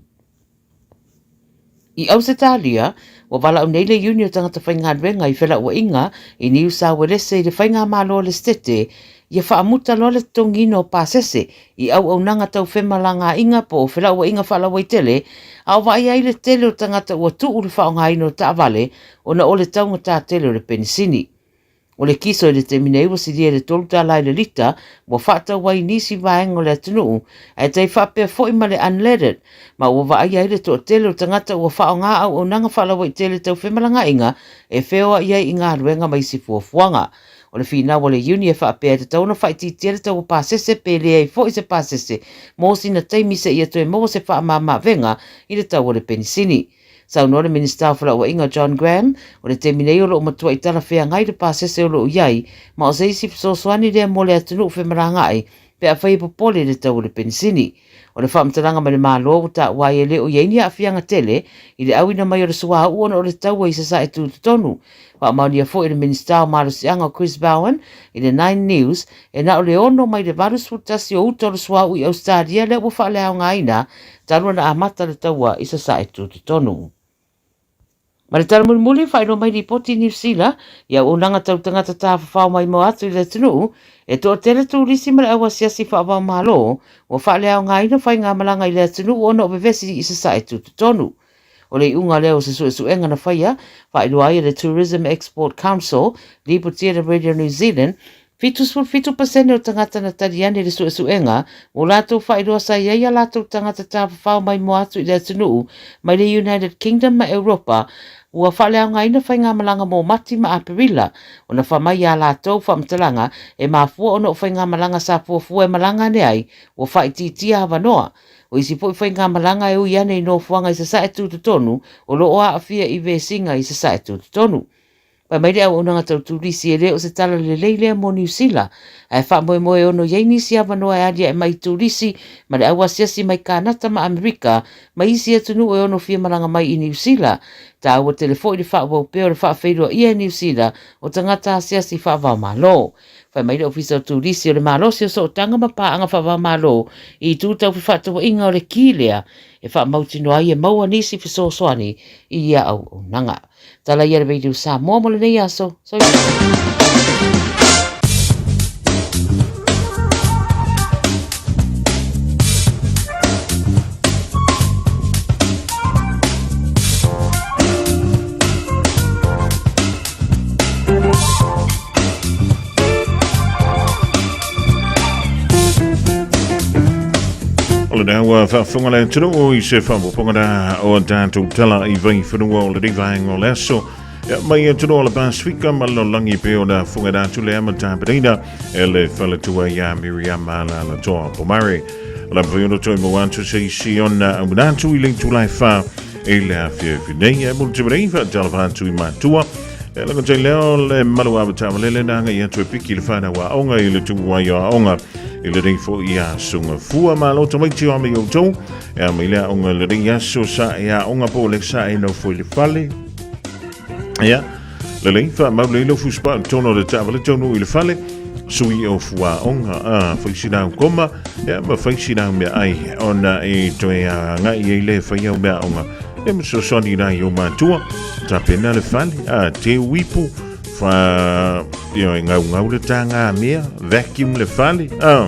I Ausetalia, ua valaau nei le Iuni o Tagata Faigaluega i felauaiga i Niu Sauelese i le Faigamalo a le Setete ia faamuta loa le totogiina o pasese i auaunaga tau femalagaaiga po o felauaiga faalauaitele, a o vaaia ai le tele o tagata ua tuu le faaaogaina o taavale ona o le taugata tele o le penisini. O le kiso i le taimi nei ua silia i le $3 i le lita ua faatau ai i nisi vaega o le atunuu, ae tai faapea foi ma le unleaded, ma ua vaaia ai le toatele o tagata ua faaaoga auaunaga faalauaitele tau femalagaaiga e feoai ai i galuega ma isi fuafuaga. O le finau a le Iuni e faapea e tatau ona faaitiitia le tau o pasese pe leai foi se pasese mo sina taimi seia toe maua se faamamaavega i le tau o le penisini. Saunoa le Minisita o Felauaiga John Graham, o le taimi nei o lo o matuai talafeagai le pasese o lo o i ai, ma o se isi fesoasoani lea mo le atunuu femalagaai pe afai e popole i le tau o le penisini. O le faamatalaga mai le Malo ua taua ai e le o i ai ni aafiaga tele i le auina mai o le suauu ona o le taua i Sasae tutotonu. Faamaonia foi e le Minisita o Malosiaga o Chris Bowen i le Nine News e na o le 6 mai le 81 o uta o le suauu i Ausetalia lea ua faaleaogaina talu ona amata le taua i Sasae tutotonu. Ma le tala mulimuli, faailoa mai lipoti i Niu Sila i auaunaga tau tagata tafafao maimoa atu i le atunuu, e toatele turisi ma le au asiasi faava-o-Malo ua faaleaogaina faigamalaga i le atunuu ona o vevesi i Sasae tutotonu. O le iuga lea o se suesuega na faia, faailoa ai e le Tourism Export Council, lipotia e le Radio New Zealand, 77 pasene o tagata na tali ane i le suesuega ua latou faailoa sa i ai a latou tagata tafafao maimoa atu i le atunuu mai le United Kingdom ma Europa ua faaleaogaina faigamalaga mo Mati ma Aperila ona fai mai a latou faamatalaga e mafua ona o faigamalaga sa fuafua e malaga ane ai ua faaitiitia avanoa. O isi foi faigamalaga e ui ane i nofoaga i Sasae tutotonu o lo o aafia i vesiga i Sasae tutotonu. Fai mai le auaunaga tau turisi e le o se tala lelei lea mo Niu Sila, ae faamoemoe e ono i ai nisi avanoa e aliae mai i turisi ma le au asiasi mai Kanata ma Amerika ma isi atunuu e ono fia malaga mai i Niu Sila. Taua tele foi le faaauau pea o le faafeiloaia e Niu Sila o tagata asiasi faava-o-Malo. Fai mai le Ofisa o Turisi o le malosi o sootaga ma paaga faava-o-Malo i itu tau fefaatauaiga o le ki lea e faamautinoa ai e maua nisi fesoasoani i ia auaunaga. Tala ia le Radio Samoa mo lenei aso. Soifua. O lena ua faafofoga le atunuu i se faaopoopoga na o a tatou tala i vaifanua o lenei vaega o le aso. Ia, mai atunuu o le Pasifika ma le lalolagi pei ona fofoga atu lea ma tapenaina e le faletua ia Miriama Lalatoa Pomare. O le a mafai ona toe maua atu se isi ona aumanatu i le itula e 4 i le afiafi nei. E mulitima nei faatalofa atu i matua. E laga tai leo le malu a tamalele na ngai atu e piki le whanau a onga i le tupu ai o aonga i le rei fo i a sunga fua ma lo tamaiti o ame i outou e a mai lea onga le rei aso sa e a onga po le sa e no fo i le fale. Ia, le lei wha mau le ilo fuspa tono le tawale tonu i le fale sui o fua onga a whaisi nau koma ia ma whaisi nau mea ai ona e toe a ngai e le whai au mea onga e ma fesoasoani la i o matua tapena le fale a te uipu fa io e ngau ngau le tanga mea vacuum le fale a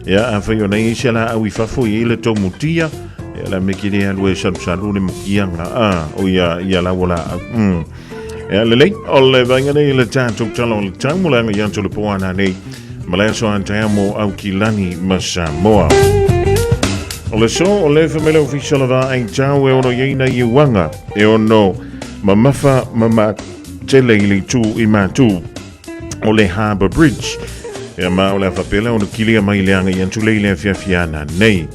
ia a fai ona i se la au i fafo i le tau mutia ia la me kire alu e salu salu le mukianga a o ia ia la wala ia lelei o le vainga nei le tātou tala o le tau mo le anga i atu le poana nei ma le aso a mo Aukilani ma Samoa. O le so o le whamele ofisa la vā ai tau e ono ieina i uanga e ono mamafa mama tele i le tū i mātū o le Harbour Bridge. Ia ma o le awhapela ono kilia mai le anga i atu lei le afiafiana nei.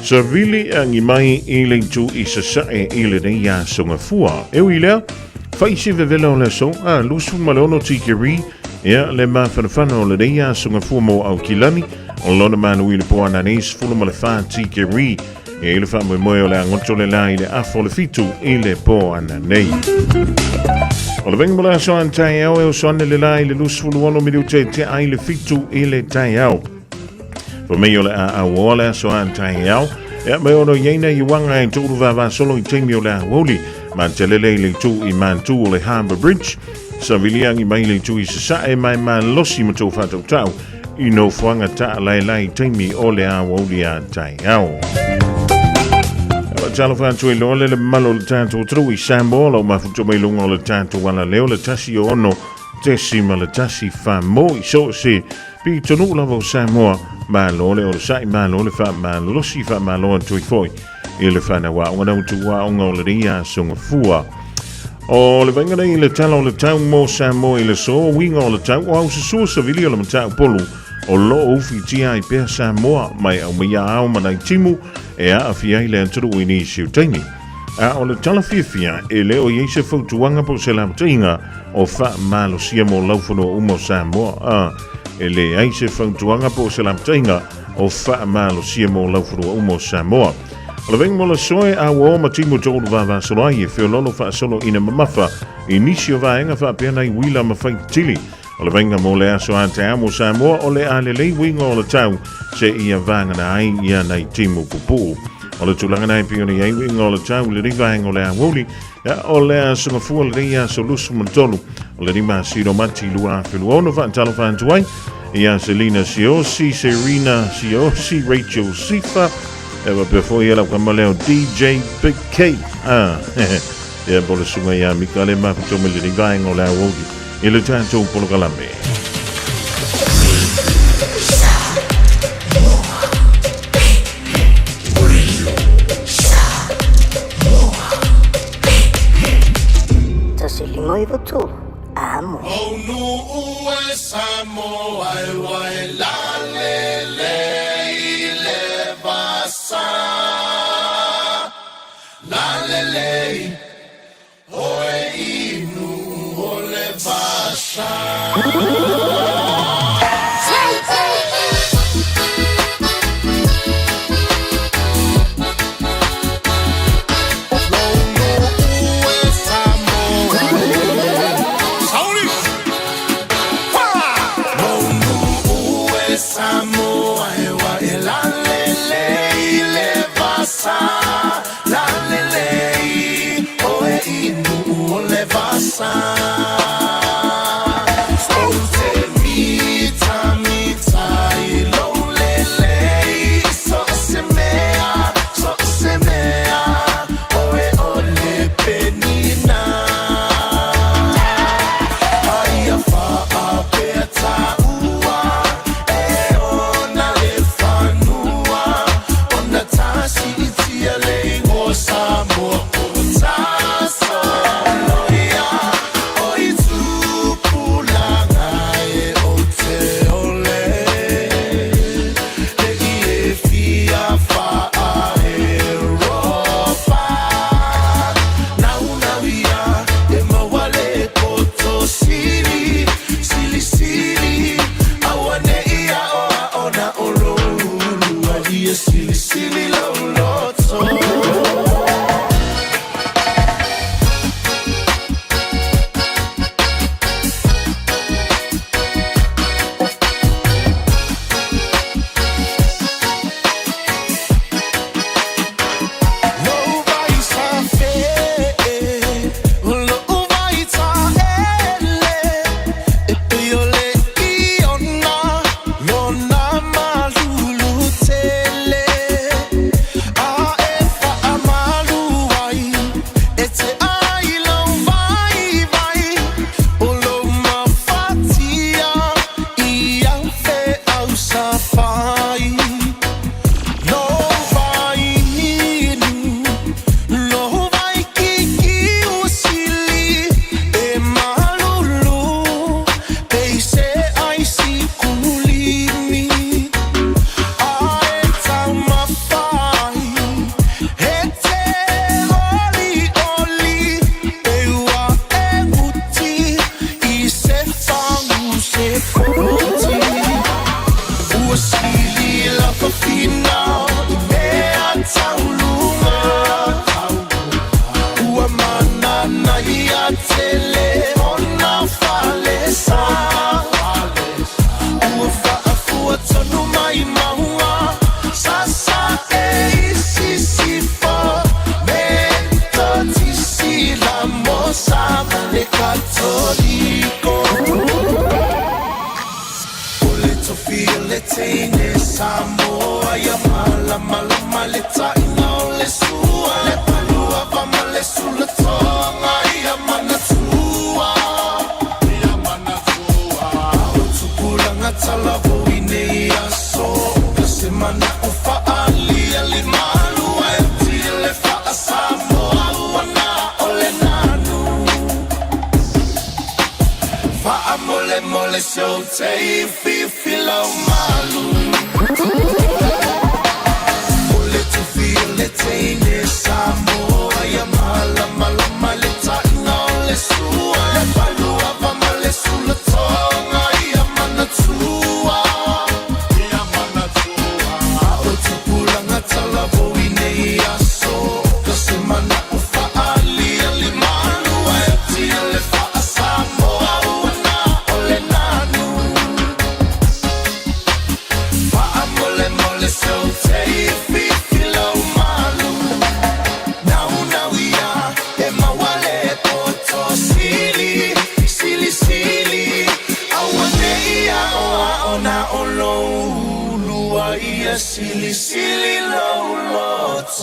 Sa vili angi mai i le tū i sasae i le nei a songa fua. E ui lea, whaisi vevela o le so a lusu ma le ono tikeri Ia, le mafanafana o lenei aso gafua mo Aukilani, o lona manu i le po ananei 14 tikeri, e i le faamoemoe o le agoto le la i le afa o le 7 i le po ananei. O le venga mo le aso an taeao e oso ane le la i le 26 minute te ai le 7 i le taeao. Fa mei o le a au o le aso an taeao, Ia, me ono ieina i wanga e tōru vāvāsolo i teimi o le awauli, ma te lele i le tū i māntū o le Harbour Bridge, sa viliangi mai le tū i sasae mai malosi ma tō whātautau i nofoanga taalaelae i taimi o le awauli a taeao. Talofa atu e loa le le malo le tātou tru i Samoa lau mafuta mai lunga o le tātou ala leo le tasi o ono tesi ma le tasi wha mo i so se pi tonu lava o Samoa malo le o le sai malo le wha malosi wha malo atu i foi i le whanau a onga tu a onga o le ria songa fua. O le vainga nei le tala o le tau mo Samoa i le so, winga o le tau o au sasua sa vili o le matau polu o lo ufi tia i pea Samoa mai au mai ao manai timu e a awhia i le aturu i ni siu taimi. A o le tala fiafia e le o iei se fautuanga po se lamatainga o wha malosia mo lauwhanua umo Samoa. A e le ai se fautuanga po se lamatainga o wha malosia mo lauwhanua umo Samoa. O le venga mo le soe a ua o ma timu tōru vāvāsolo ai e whiololo whaasolo ina mamafa i nisi o vaenga whaapea nei wila ma whaitili. O le venga mo le aso a te amo Samoa o le a lelei winga o le tau se ia vāngana ai ia nei timu pupuu. O le tulaga na e pei ona i ai uiga o le tau i lenei vaega o le aoauli, ia, o le aso gafua lenei aso 23 o le 5 o Mati 2026. Faatalofa atu ai ia Selina Siosi, Serena Siosi, Rachel Sifa, e faapea foi ia lau kama lea o DJ Big K. Ah, ia po o le susuga ia Mika le mafuto mai lenei vaega o le aoauli i le tatou polokalame. Tasi lima iwa tolu. Amo.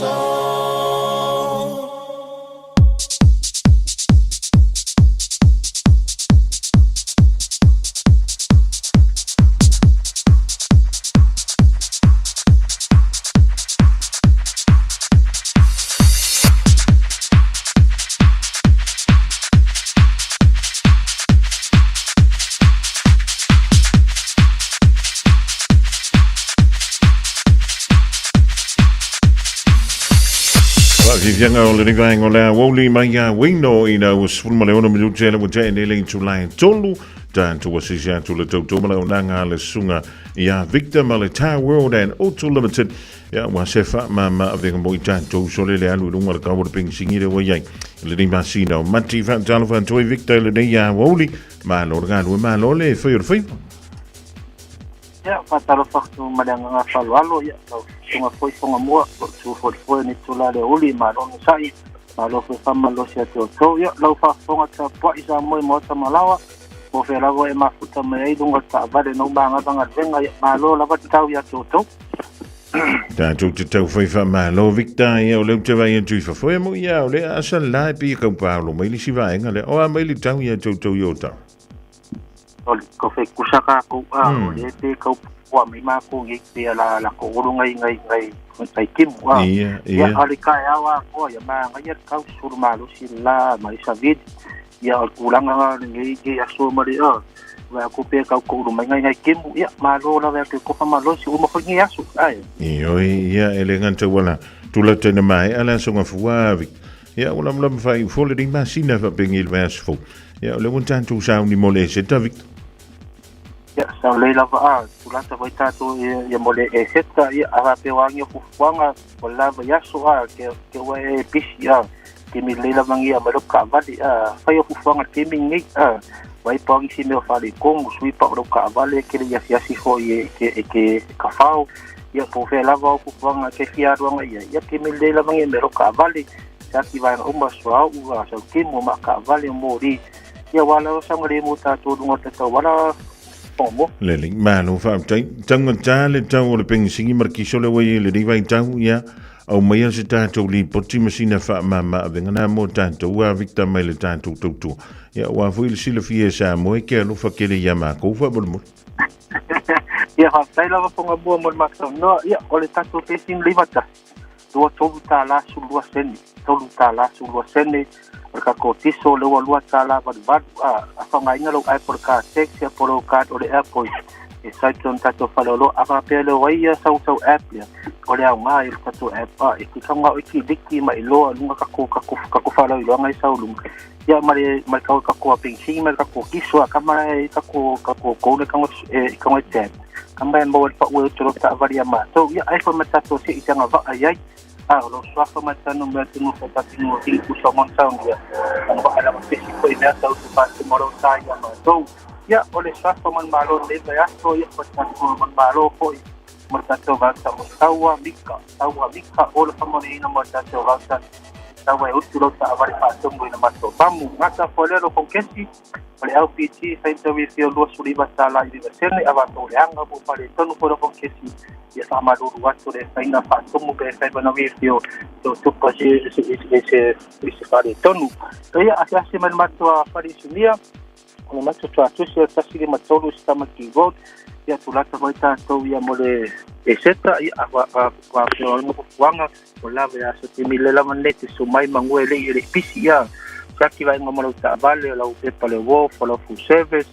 aso. Faafiafiaga o lenei vaega o le aoauli mai ia Wayno ina ua 16 minute le ua tea nei le itula e tolu tatou asiasi atu le tautua ma le auaunaga a le susuga ia Victor ma le Tar World and Auto Limited ia ua se faamama avega mo i tatou sole le alu i luga o le tau o le penisini lea ua i ai i lenei masina o Mati. Faatalofa atu ai Victor i lenei aoauli, malo le galue, malo le fai o le faiva. Ia, faatalofa atu ma le agaga faaaloalo, ia, lau susuga foi Tongamua, o lo o tu foi le foe i lenei itula le aoauli, malo onosai, malo foi faamalolosi ia te outou. Ia, lau faafofoga tapuai Samoa i maota ma laoa, po o fea lava e mafuta mai ai luga o le taavale na uma gava galuega, ia, malo lava le tau ia te outou. Tatou te tau fai faamalo Victor, ia o lea ou te vaai atu i fafo ia moi ia o lea asa la e pei e kau paolo mai le isi vaega lea o a mai le tau ia te outou i o tau. O le ko fe kusa ka ko a o le pe kau pua mai mākou ngai pe la la ko ulu ngai ngai ngai ngai kimu a. Ia, Ia ia. ale ka e awa koa ia ma ngai ia kau sulu malosi la mai sa vid ia o le tulaga nga lenei ngai aso ma le a wa ko pe kau ko ulu mai ngai ngai kimu ia malo lava ia ke kofa malosi uma foi ngai aso ai. Ioe, ia e le gata ua la tulata ina maea le aso gafua Victor. Ia ua lamalama faaiu fo lenei masina faapengi i le vaiaso fou. Ia o lea ua tatou sauni mo le eseta Victor. Ia sa lei lava a tulata foi tatou ia ia mo le eseta ia a faapea o agi o fuafuaga o le lava i aso a ke ke ua e pisi a ke mi lei lava ngia mai lo kaavale a fai o fuafuaga le taimi lenei a vai po agi si mea o faaletonu sui pa o lau kaavale ke le i asiasi foi e ke e ke kafao ia po o fea lava o fuafuaga ke fia aluaga i ai ia ke mi lei lava ngia mai lo kaavale se ati vaega uma suauu a sautemu ma kaavale o moli ia ua lava saogalemu tatou luga o le tatauala Tongamua. Lelei, malo faafetai. Taugata le tau o le penisini ma le kiso lea ua i ai i lenei vaitau, ia, aumaia se tatou lipoti ma sina faamama avega na mo tatou a Victor mai le tatou tautua. Ia, aua foi le silafia e Samoa e ke alofa kele ia makou faamolemole. Ia, faafetai lava Tongamua mo le matou Ia, o le tatou penisini le 91, lua tolu tālā sulu lua sene, tolu tālā sulu lua sene, o le tatou tiso lea ua lua tālā valu valu, a, a faaaogaina lou app o le car taxi po o lou card o le app o e site o le tatou faleoloa, a faapea lea o ai ia sau sau app lea, o le aoga ia o le tatou app, a, e te tago e kiliki ma iloa i luga tatou tatou tatou faalauiloaga i sau luga, ia ma le ma le tau tatou penisini ma le tatou tiso, a kama e tatou tatou go le tago e tago e tap. Ka mai maua le pau e utu lau taavale ia matou, ia ai foi ma tatou se i te agavaa i ai. A o lou suafa mai tanu mea te nofo patino o Hili Kusa mo Town ia. Agavaa lava pesi foi mea tau te patino lau tā ia matou. Ia o le suafa man malo nei vai aso ia pa tatou man malo foi mo tatou vauta o Taua Mika. Taua Mika o le whamanuiaina mo tatou vauta. Taua e utu lau taavale faatomu i na matou mamu. Ngata Foelelo Konkesi. O le LPG faita refill $29 i 9 sene a vatou leaga po o faaletonu foi lava kesi ia faamalulu atu le faiga faatumu pe fai mana refill to tupa se se se se se faaletonu. Ia asiasi mai le matou fale isunia o le matou tuatusi o le 153 Stamaki Road ia tulata foi tatou ia mo le eseta ia a a a a O lava ia aso te mile lava nei te sumai mangue lei e le pisi ia. Siaki vaega ma lau taavale, o lau pepa le wolf, o lau full service,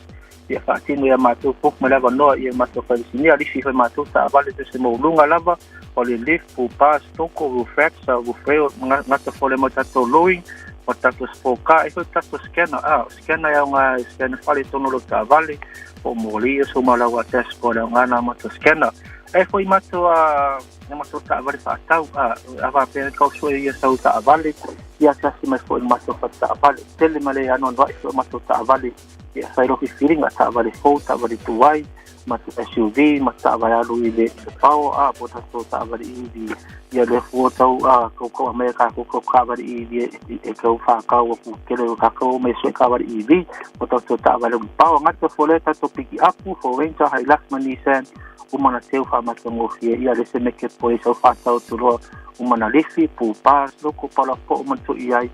ia faatino ia matou book ma le avanoa ia matou failisinia, lisi foi matou taavale te se mouluga lava, o le lift, full bar, stoko, roof racks, roof rail, gata fole mo tatou lowing, o tatou sport car, e foi tatou scanner, a, scanner e aoga e scanner fale tonu lau taavale, po o moli, o suma lau dashboard e aoga na matou scanner. E foi matou a Ia matou taavale faatau, a, a faapea kau sue ia sau taavale, ia asiasi mai foi i le matou fale taavale. Tele ma le anoanoai foi o matou taavale ia fai loa filifiliga, taavale fou, taavale tuai, matou SUV, ma taavale alu i le i le power, a, po o tatou taavale EV. Ia lea fua tau a kau kau aumai a tatou kau taavale EV e e tau whakau aku tele o tatou mai sue taavale EV, o tatou taavale alu i le power. Gata fua lea tatou piki apu, Ford Ranger, Hilux ma Nissan, Uma na teu faamatagofie ia le se meke poe sau faatau tuloa uma na lifi pupā loko palapoʻo ma tuʻi ai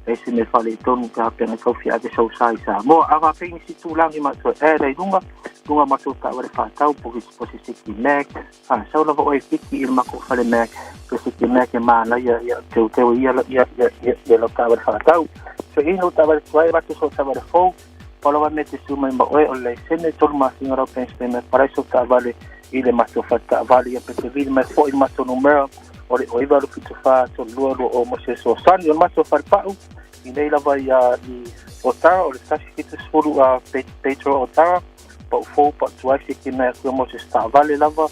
e se mea faaletonu pe a peaga taufia ave sausā i Samoa. A faapea nisi tulaga matou e ada i luga luga matou taavale faatau po po se siki Mac faasau lava oe fiki i le makou fale Mac pe siki Mac e manaia ia teuteu ia ia ia ia lau taavale faatau. So i lau taavale tuai avatu sou taavale fou pau lava mea e te sui mai ma oe o le laisene 3 masina lau bank statement palai sou taavale i le matou fale taavale ia pe te vili mai foʻi i le matou numera o le 0974 32 20 mo se fesoasoani. O le matou falepau i nei lava ia i Otara o le 170 a Petro Otara pau fou pau tuai se mai atu mo se taavale lava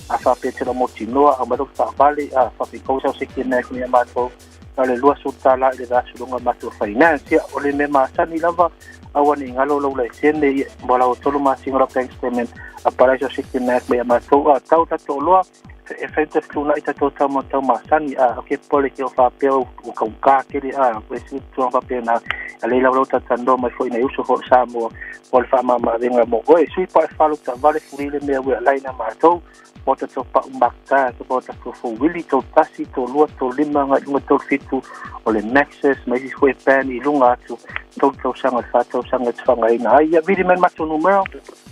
a faapea te motinoa a mai lau taavale a faapea sau se mai atu ia matou na o le $20 i le vaiaso luga matou finance. Ia o le mea masani lava aua ne i galo lou laisene ia mo lau 3 masina lau bank statement a palai sau se mai atu ia matou a tau tatou oloa e fai te fetuunai tatou tau ma tau masani a o ke pole ke o faapea ua kaugā tele a o isi tulaga faapena a lei lau lau talatalanoa mai foi nai uso foi o Samoa mo le faamamaavega mo oe. Sui pa e falo taavale fuli le mea ua alai na matou mo tatou pau makata mo tatou fouwili 31 32 35 agai i luga 37 o le Maxus ma isi foi pan i luga atu 3 tausaga i le 4 tausaga e te faaaogaina ai. Ia vili mai le matou numera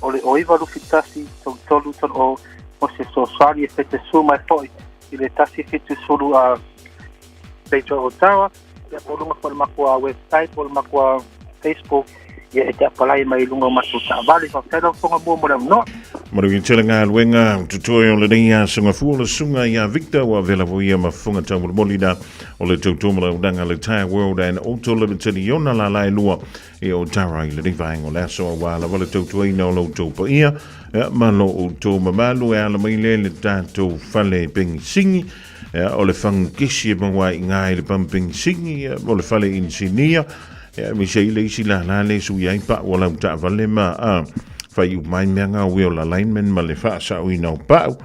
o le 09 71 33 30 mo se fesoasoani e fai te su mai foi i le 170 a Pedro Otawa ia po o luga foi o le matou website po o le matou Facebook ia e te apalai mai i luga o matou taavale. Faafetai lau Afioga mua mo le avanoa. Manuia tele galuega totoe o lenei aso gafua o le susuga ia Victor ua avea lava ia ma fofoga taumolimoli na o le tautua ma launaga le Tire World and Auto Limited i ona lala e lua i Otara i lenei vaega o le aso aua lava le tautuaina o lo outou paia ma lo outou mamalu e ala mai lea i le tatou fale pegisigi o le fagu kesi e maua ai i gā i le pamu pegisigi o le fale inisinia aemaise ai le isi lala le sui ai pau o lau taavale ma fai uma ai mea ngā wheel alignment ma le faasaoina o pau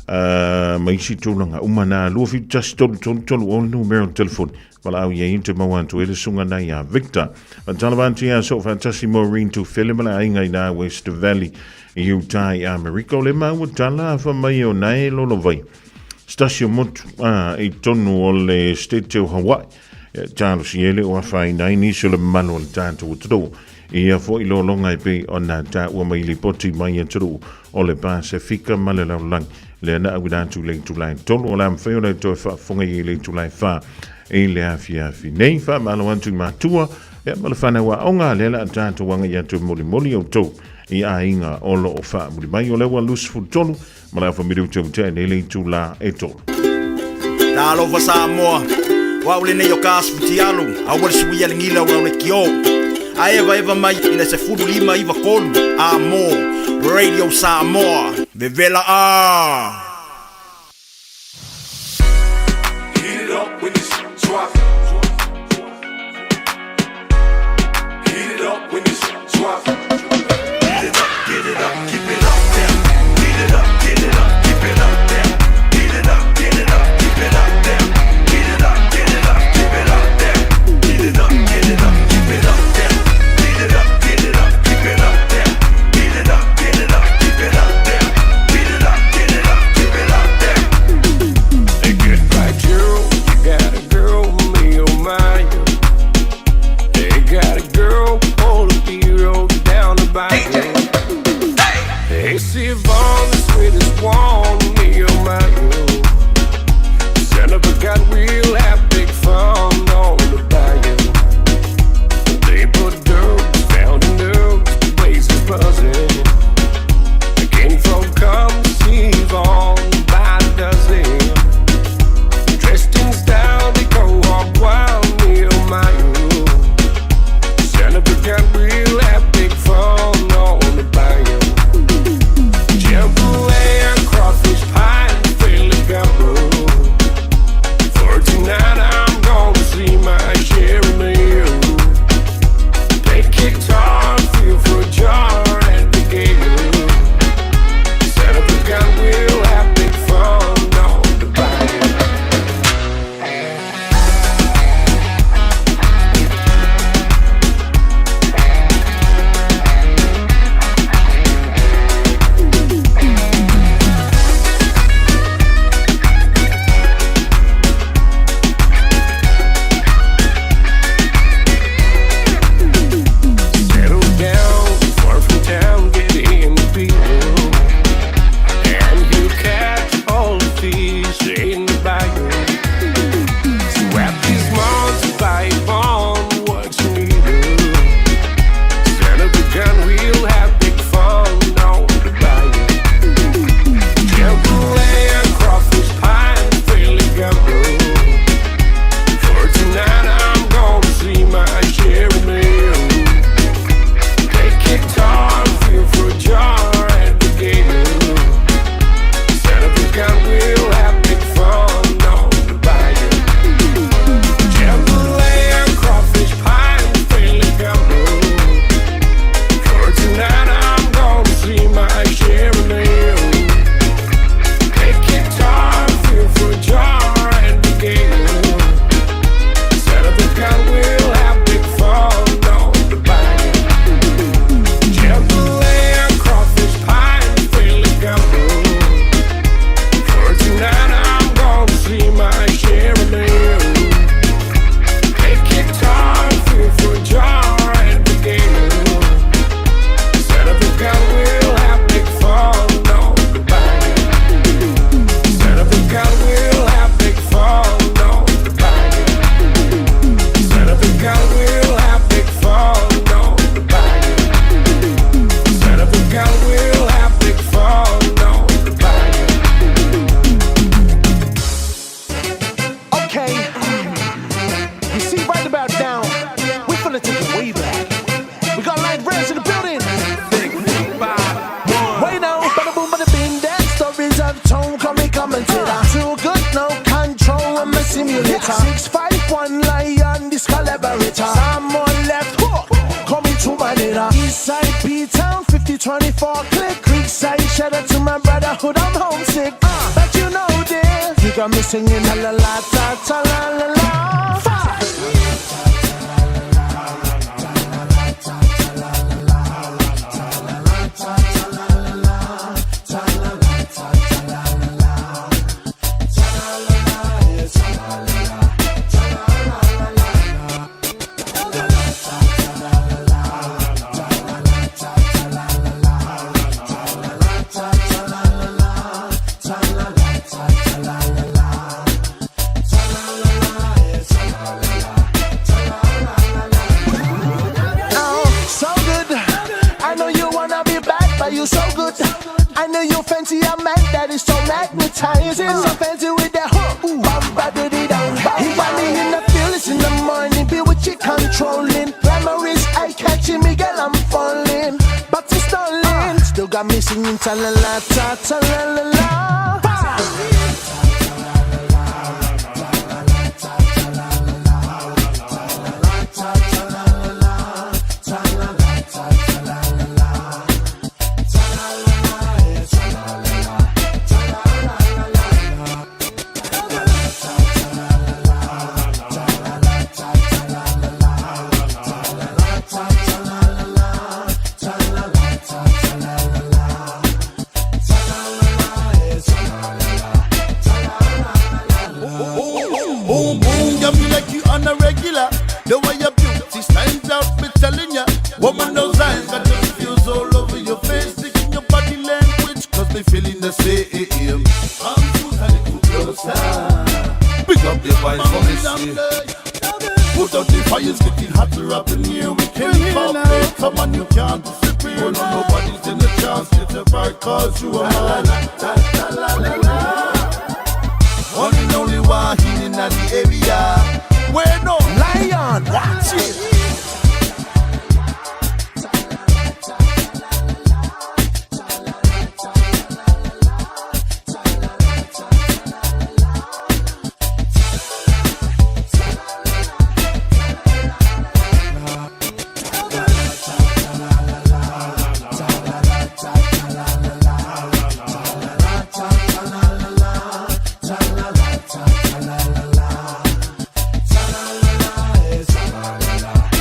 ma isi tulaga uma na 271 333 o le numera o le telefoni valaau i ai te maua atu e le susuga na iā Victor. Faatalofa atu iā Soofaatasi Maureen Tufele ma le aiga i nā West Valley i Utah i Amerika o le maua tala afa mai o nae lolovai. Se tasi o motu i tonu o le state o Hawaii. Talosi e le o afaina ai nisi o le mamalu o le tatou atunuu. Ia foi lologa e pei ona taua mai lipoti mai atunuu o le Pasefika ma le lalolagi. Lea na auina atu i le itula e 3 o le a mafai ona e toe faafofoga i le itula e 4 i le afiafi nei. Faamalo atu i matua ia ma le fanau aoga lea le a tatou agai atu e molimoli outou i aiga o lo o faamuli mai. O lea ua 23 ma le afa minute ua tea nei le itula e 3. Talofa Samoa, o au lenei o ka asu futialu, aua le suia le gila o le kio. A eva eva mai i le 15 93 a mo Radio Samoa. Vevela a! Heat it up when it's drop. Heat it up when it's drop. Heat it up, get it up, keep it up there. Heat it up, get it up, keep it up there. Heat it up, get it up, keep it up there. Heat it up, get it up, keep it up there. Heat it up, get it up, keep it up there. Heat it up, get it up, keep it up there. Heat it up, get it up, keep it up there. Heat it up, get it up, keep it up there. Hey, goodbye, Gerald. You got a girl, me, oh my. Hey, got a girl on the B-road down the bayou. Hey, see Yvonne, the sweetest one, me, oh my. Son of a gun, we'll have big fun on the bayou. They put dogs found in dogs, the place is buzzing. The kinfolk come to see Yvonne by the dozen. Dressed in style, they go hog wild, me oh my oh. Son of a gun, we'll have big fun on the bayou. Jambalaya, crawfish pie, and Philly gumbo. For tonight. Okay. You see, right about now, we're finna take it way back. We got live rails in the building. Wait now, bada boom, bada bing, that stories I've told. Call me commentator. Too good, no control. I'm a simulator. 651 lion, this collaborator. Someone left hook. Call me to my nigga. Eastside P Town, 5024 click. Creekside, shout out to my brotherhood, I'm homesick. But you know this, you got me singing la la la ta ta la la la. Five. Oh, so good. I know you wanna be bad, but you so good. I know you fancy a man that is so magnetizing. So fancy with that hook. Ooh, bum, ba, dee, dee, dum. He got me in the feelings in the morning. Be with you controlling. Memories eye catching me, girl, I'm falling. But it's stalling. Still got me singing ta la la ta ta la la la. Five. Boom, boom, got me like you on a regular. The way your beauty stands out, me telling ya. Woman, those eyes got the fuse all over your face. Taking your body language, cause they feeling the same. Come to a little closer. Pick up your voice for me, see. Put out the fires, getting hotter up in here. We can't pop it. Come on, you can't disappear. Oh, no, nobody's in the chance. It's a right cause you are mine. La, la, la, la, la. One and only Wahine in the area. Where no lion, watch it. La la la.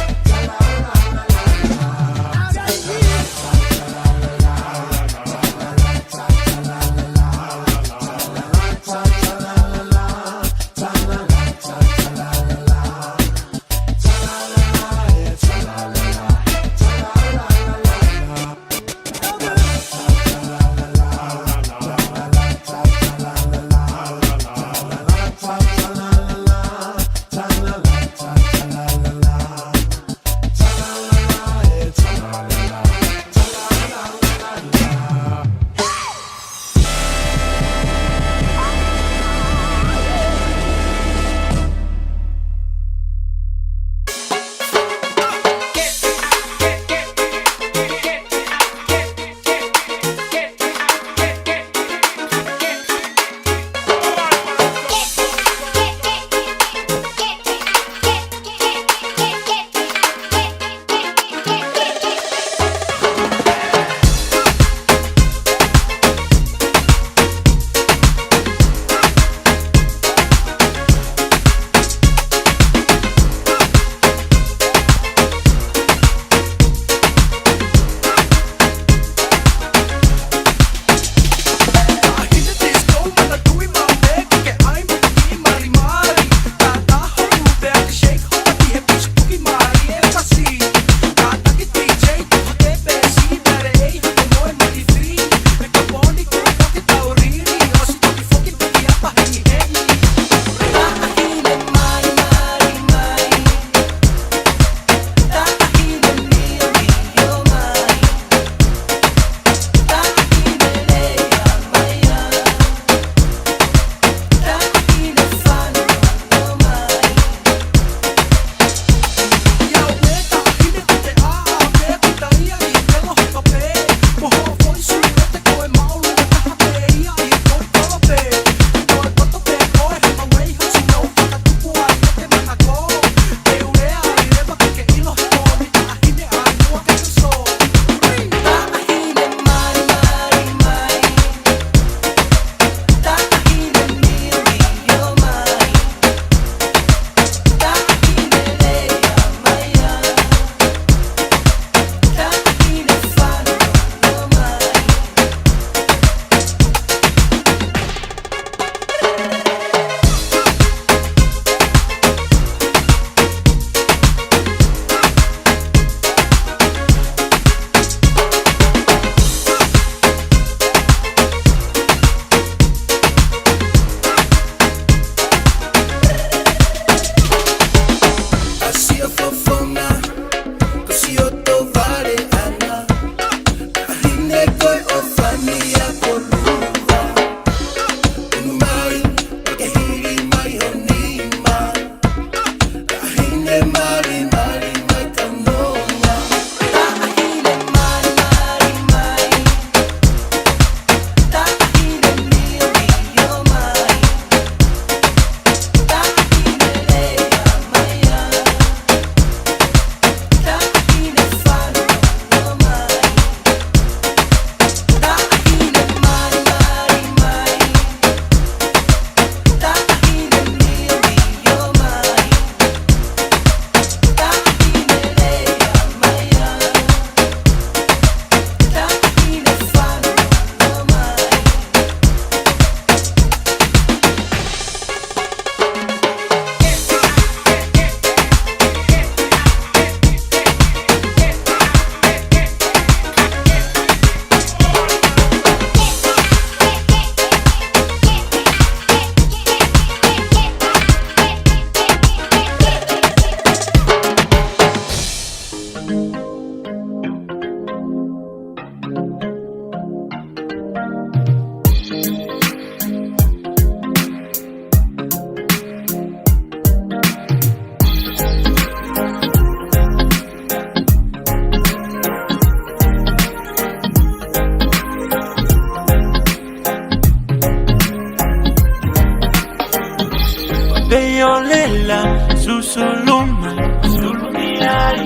lela susuluma sulumiai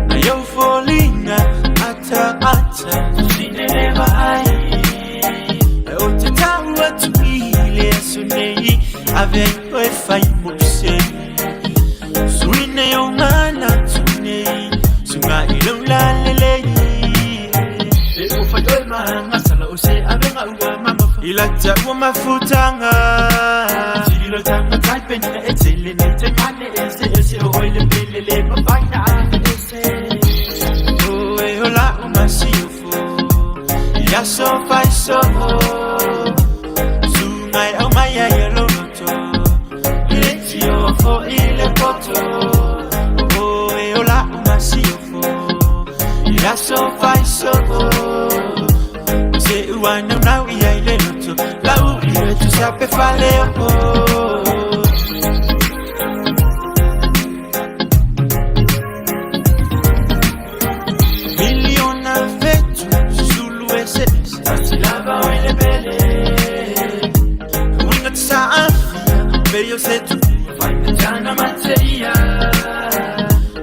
na yo folinga ata ata sinelevai o te tau atu i le aso nei ave ai oe fai mose suina o ngana tu nei sunga i lau lalelei e o fai oe mahanga sala o se avenga ua mamafa i la taua mafutanga tililo tanga taipenina e tele nei taimane ese ese o oe le pele le mafaina afe ese o e ola o masiofo ia so fai so sungai au mai ai e loloto i le tiofo i le poto o e ola o masiofo ia so fai so se ua naunau ia i le loto lau i le tusape fale o Miliona fetu susulu ese ese Tasi lava o ile pele Winga tsa afia Peyo se tu Faina jana materia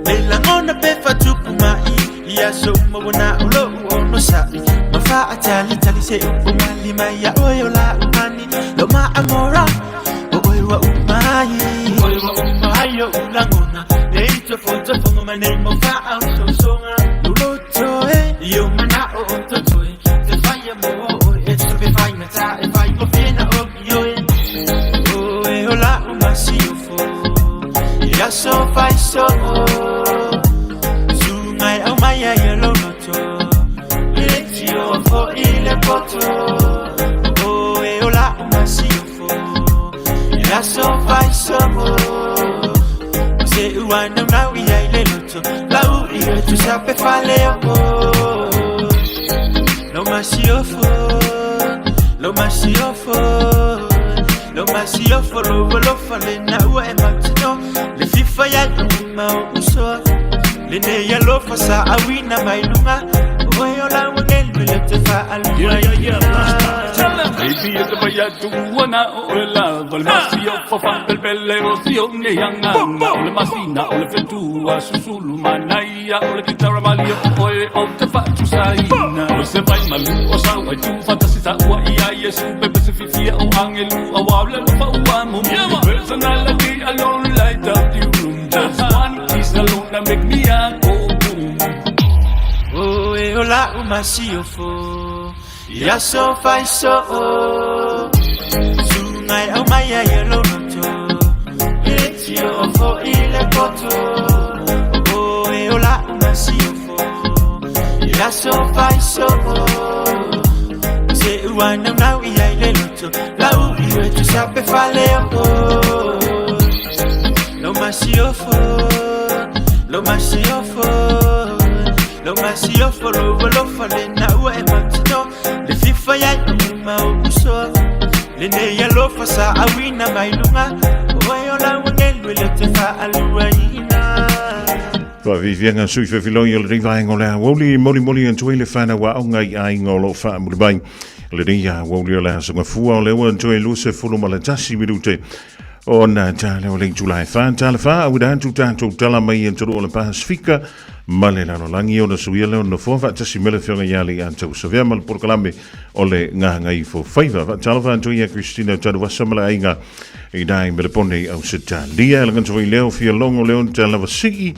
Mela ngona pe fatupu mai Ia so mawona ulo uono sa'i Mafa atali tali se upu mali mai Ya oe ola umani Lo ma amora O oe wa umai Oe wa umai o ulangona Leito foto fongo manei mo fa au so songa Luloto e Io mana o o toto e Te whaia mo o oe E tupe whaina ta e whai mo whina o ki oe Oe ola umasi ofo Ia so whai so Sungai au mai ai e loloto I le tiofo i le poto Oe ola umasi ofo Ia so whai so Se ua naunau ia i le loto Lau i le tusape fale o Lo masiofo Lo masiofo Lo masiofo Lo alofa le na ua e mautino Le fifa ia uma o usoa Le nei alofa sa awina mai lunga Oe o la wangelu le te whaalua Yeah, yeah. Baby, it's a ya tu wana o la val masio fa fa bel bel o sio ne yanga o le masina o le fetu a susulu manaia o le kitara malio o e o te fa tu saina o se vai malu o sa o tu fantasi sa ua ia yesu bebe se fifia o angelu a wa le fa ua mo mo personality alone light up the room just one kiss alone that make me a go boom. Oe ola umasiofo Ia so fai so Sungai au mai ai e loloto I le tiofo i le poto Oe ola umasiofo Ia so fai so Se ua naunau ia i le loto Lau i le tusape fale o Lo masiofo Lo masiofo Lo masiofo lo alofa le na ua e mautino Le fifa ia i uma o usoa Le nei alofa sa awina mai lunga Oe o la wangelu e le te whaaluaina Faafiafiaga sui fefiloi o lenei vaega o le aoauli molimoli atu ai le fanau aoga i aiga o loo faamuli mai lenei aoauli o le aso gafua o le ua toe 21 minute ona tala o le itula e fa tala fa auina atu tatou tala mai atunuu o le Pasifika ma le lalolagi ona suia lea o le nofoa faatasi mai le afioga ia Leiatau Savea ma le polokalame o le Gagaifo Faiva. Faatalofa atu ia Christina Tanuvasa ma le aiga i nai Melepone i Ausetalia. E lagata foi leo fialogo leo tala vasii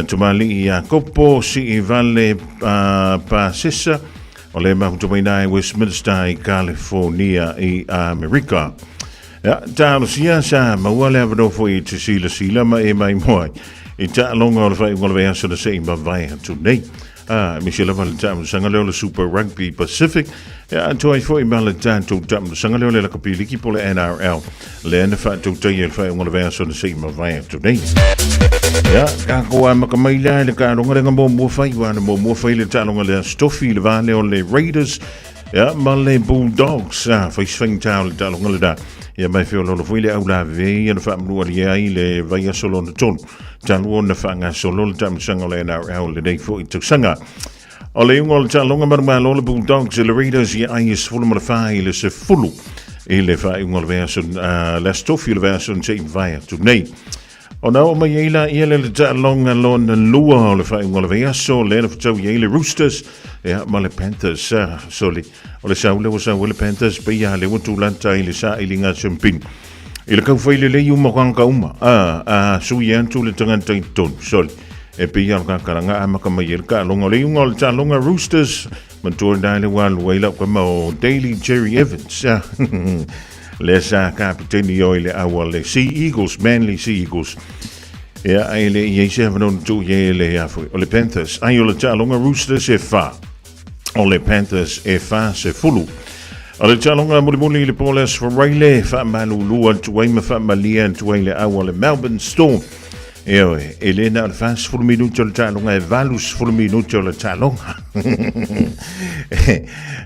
tumali'i Iakopo sii vale pasesa o le mahuta mai nai Westminster i California i Amerika. Ia, talosia sa maua le avanoa foi i te silasila ma e mai moai i taaloga o le faaiuga o le vaiaso na se i mavae atu nei. A, aemaise lava le taamilosaga lea o le Super Rugby Pacific, ia atoa ai foi ma le tatou taamilosaga lea o le lakapi liki po o le NRL, lea na faatautaia i le faaiuga o le vaiaso na se i mavae atu nei. Ia, tatou amata mai la i le taaloga muamua fai, ua na muamua fai le taaloga lea Stofi i le va lea o le Raiders Ia, ma le Bulldogs, a, fai se faigata o le taaloga lena. Ia, mai feoloolo foi le au laveve ia na faamanualia ai le vaiaso lona tolu. Talu ona faagasolo le taamilosaga o le NRL lenei foi tausaga. O le iuga o le taaloga manumalo le Bulldogs i le Raiders ia ai e 14 i le 10. i le faaiuga o le vaiaso, le Aso Tofi o le vaiaso na se i mavae atu nei. Ona oo mai ai laia le le taaloga lona lua o le faaiuga o le vaiaso, lea na fetaui ai le Roosters ia, ma le Panthers. Soli, o le sau lea ua sau ai le Panthers, pei lava lea ua tulata i le sailiga siampini. I le taufai lelei uma o tagata uma, a sui atu le tagata i totonu, soli, e pei lava o le kakalaga amata mai ai le taaloga. O le iuga o le taaloga Roosters, matua la le ua alu ai lau tama o Daly Jerry Evans. Lea sa kapiteni o i le au a le Sea Eagles, Manly Sea Eagles. Ia, ai le i ai se avanoa na tuu i ai le afoi. O le Panthers, ai o le taaloga Roosters e wha. O le Panthers e 40. O le taaloga mulimuli i le po le Aso Faraile, faamalulu atu ai ma faamalie atu ai le au a le Melbourne Storm. Ioe, e le na o le 40 minute o le taaloga, e 80 minute o le taaloga.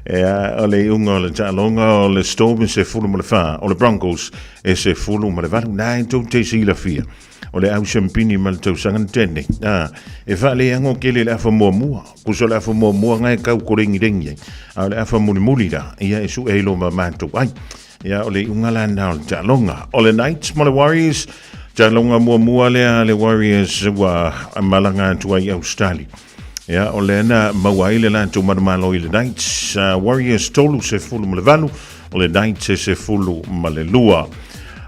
Ea, o le iuga o le taaloga o le Storm e 14, o le Broncos e 18. Nā e tou te silafia. O le au siampini ma le tausaga na tea nei. A, e faaleago tele le afa muamua. Kusa o le afa muamua nga e kau korengirengi ai. A o le afa mulimuli la, ia e sue ai lo ma matou ai. Ia o le iuga la na o le taaloga. O le Knights ma le Warriors, taaloga muamua lea a le Warriors ua malaga atu ai i Australia. Ia o lea na maua ai le latou manumalo i le Knights. Warriors 38, o le Knights e 12.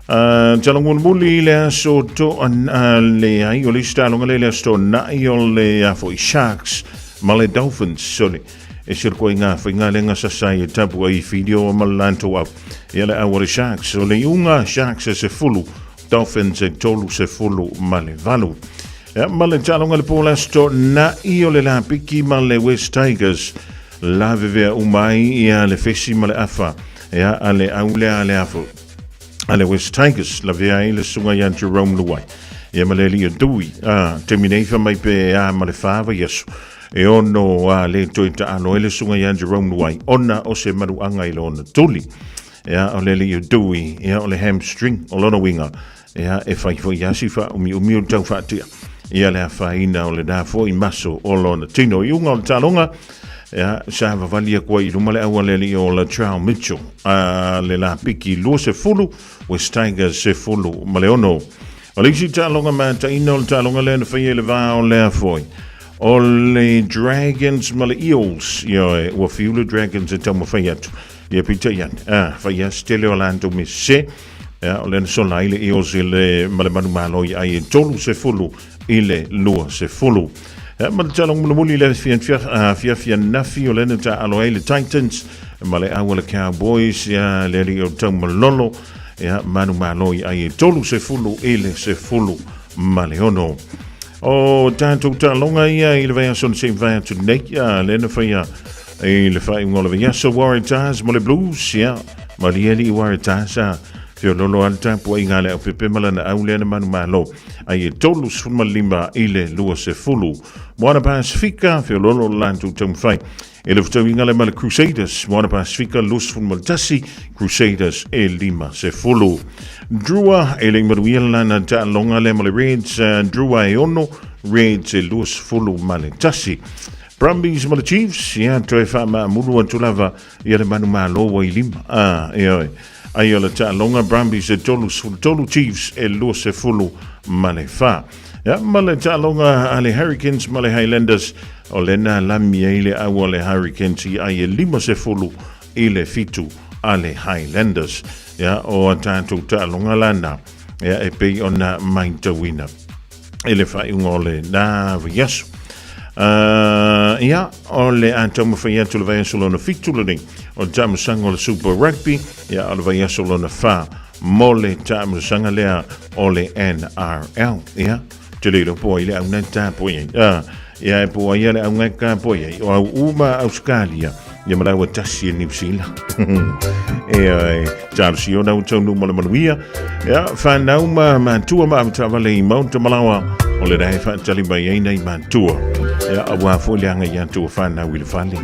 Tala mulimuli i le aso to leai o le isi taaloga lea i le aso Toonai o le foi Sharks ma le Dolphins. Sole, e se koe ngā whainga lenga sasai e tapu ai whirio ma le lantou au. Ia le au o le Sharks, o le iuga Sharks e 10, Dolphins e 38. Ia ma le taaloga le po le aso Toonai o le Lapiki ma le West Tigers. Lavevea uma ai ia le fesi ma le afa. Ia a le au lea a le afu. A le West Tigers, lavea ai le susuga ia Jerome Luai. Ia ma le alii o Dewey, a, taimi nei fa mai pe a ma le wha vaiaso. E ono a le toe taalo ai le susuga ia Jerome Luai, ona o se maruaga i lona tuli. Ia, o le alii o Dewey, ia o le hamstring, o lona uiga, ia e fai foi ia si whaaumiumi o le tau whaatia. Ia le afaina o le nā foi maso o lona tino. I unga o le taaloga, ia, sa vavali atu ai i luma le au a le alii o Latrell Mitchell, a le Lapiki 20, West Tigers 16. O le isi taaloga mataina o le taaloga lea na faia i le va o lea foi. O le Dragons ma le Eels, ioe, ua fiu le Dragons e taumafai atu. Ia peitai ane, a, fai lava se tele o latou mea sese, ia, o lea na sola ai le Eels i le, ma le manumalo i ai e 30 i le 20. Ia, ma le taaloga mulimuli i le afiafi ananafi, o lea na taaalo ai le Titans ma le au a le Cowboys, ia, le alii o Taumalolo, ia, manumalo i ai e 30 i le 16. O tatou taaloga ia i le vaiaso na se i mavae atu nei, ia, lea na faia i le faaiuga o le vaiaso Waratahs ma le Blues, ia, malie alii Waratahs a feololo lava le tapuaiga a le aupepe ma lana au lea na manumalo ai e 35 i le 20. Moana Pasifika feololo le latou taumafai i le fetauiga lea ma le Crusaders, Moana Pasifika 21, Crusaders e 50. Drua e le i manuia lana taaloga lea ma le Reds, Drua e 6, Reds e 21. Brumbies ma le Chiefs, ia toe faamaamulu atu lava ia le manumalo ua i lima. Ah, ioe. Ai o le taaloga Brumbies e 33, Chiefs e 24. Ia, ma le taaloga a le Hurricanes ma le Highlanders, o lena lami ai le au a le Hurricanes i ai e 50 i le 7 a le Highlanders. Ia, o a tatou taaloga lana, ia, e pei ona maitauina i le faaiuga o le na vaiaso. Ia, o le a taumafai atu le vaiaso lona 7 lenei o le taamilosaga o le Super Rugby, ia, o le vaiaso lona 4 mo le taamilosaga lea o le NRL. Ia, te le iloa po ai le auga e tapuai ai. Ia, e po ai le auga e tapuai ai. O au uma Australia, ia ma laua tasi e New Zealand. E, talosia ona ua taunuu ma le manuia. Ia, whanau ma matua ma avetaavale i Mount Malawa, o le rae whaatali mai ai nei matua. Ia, auā foi le agai atu o whanau i le fale.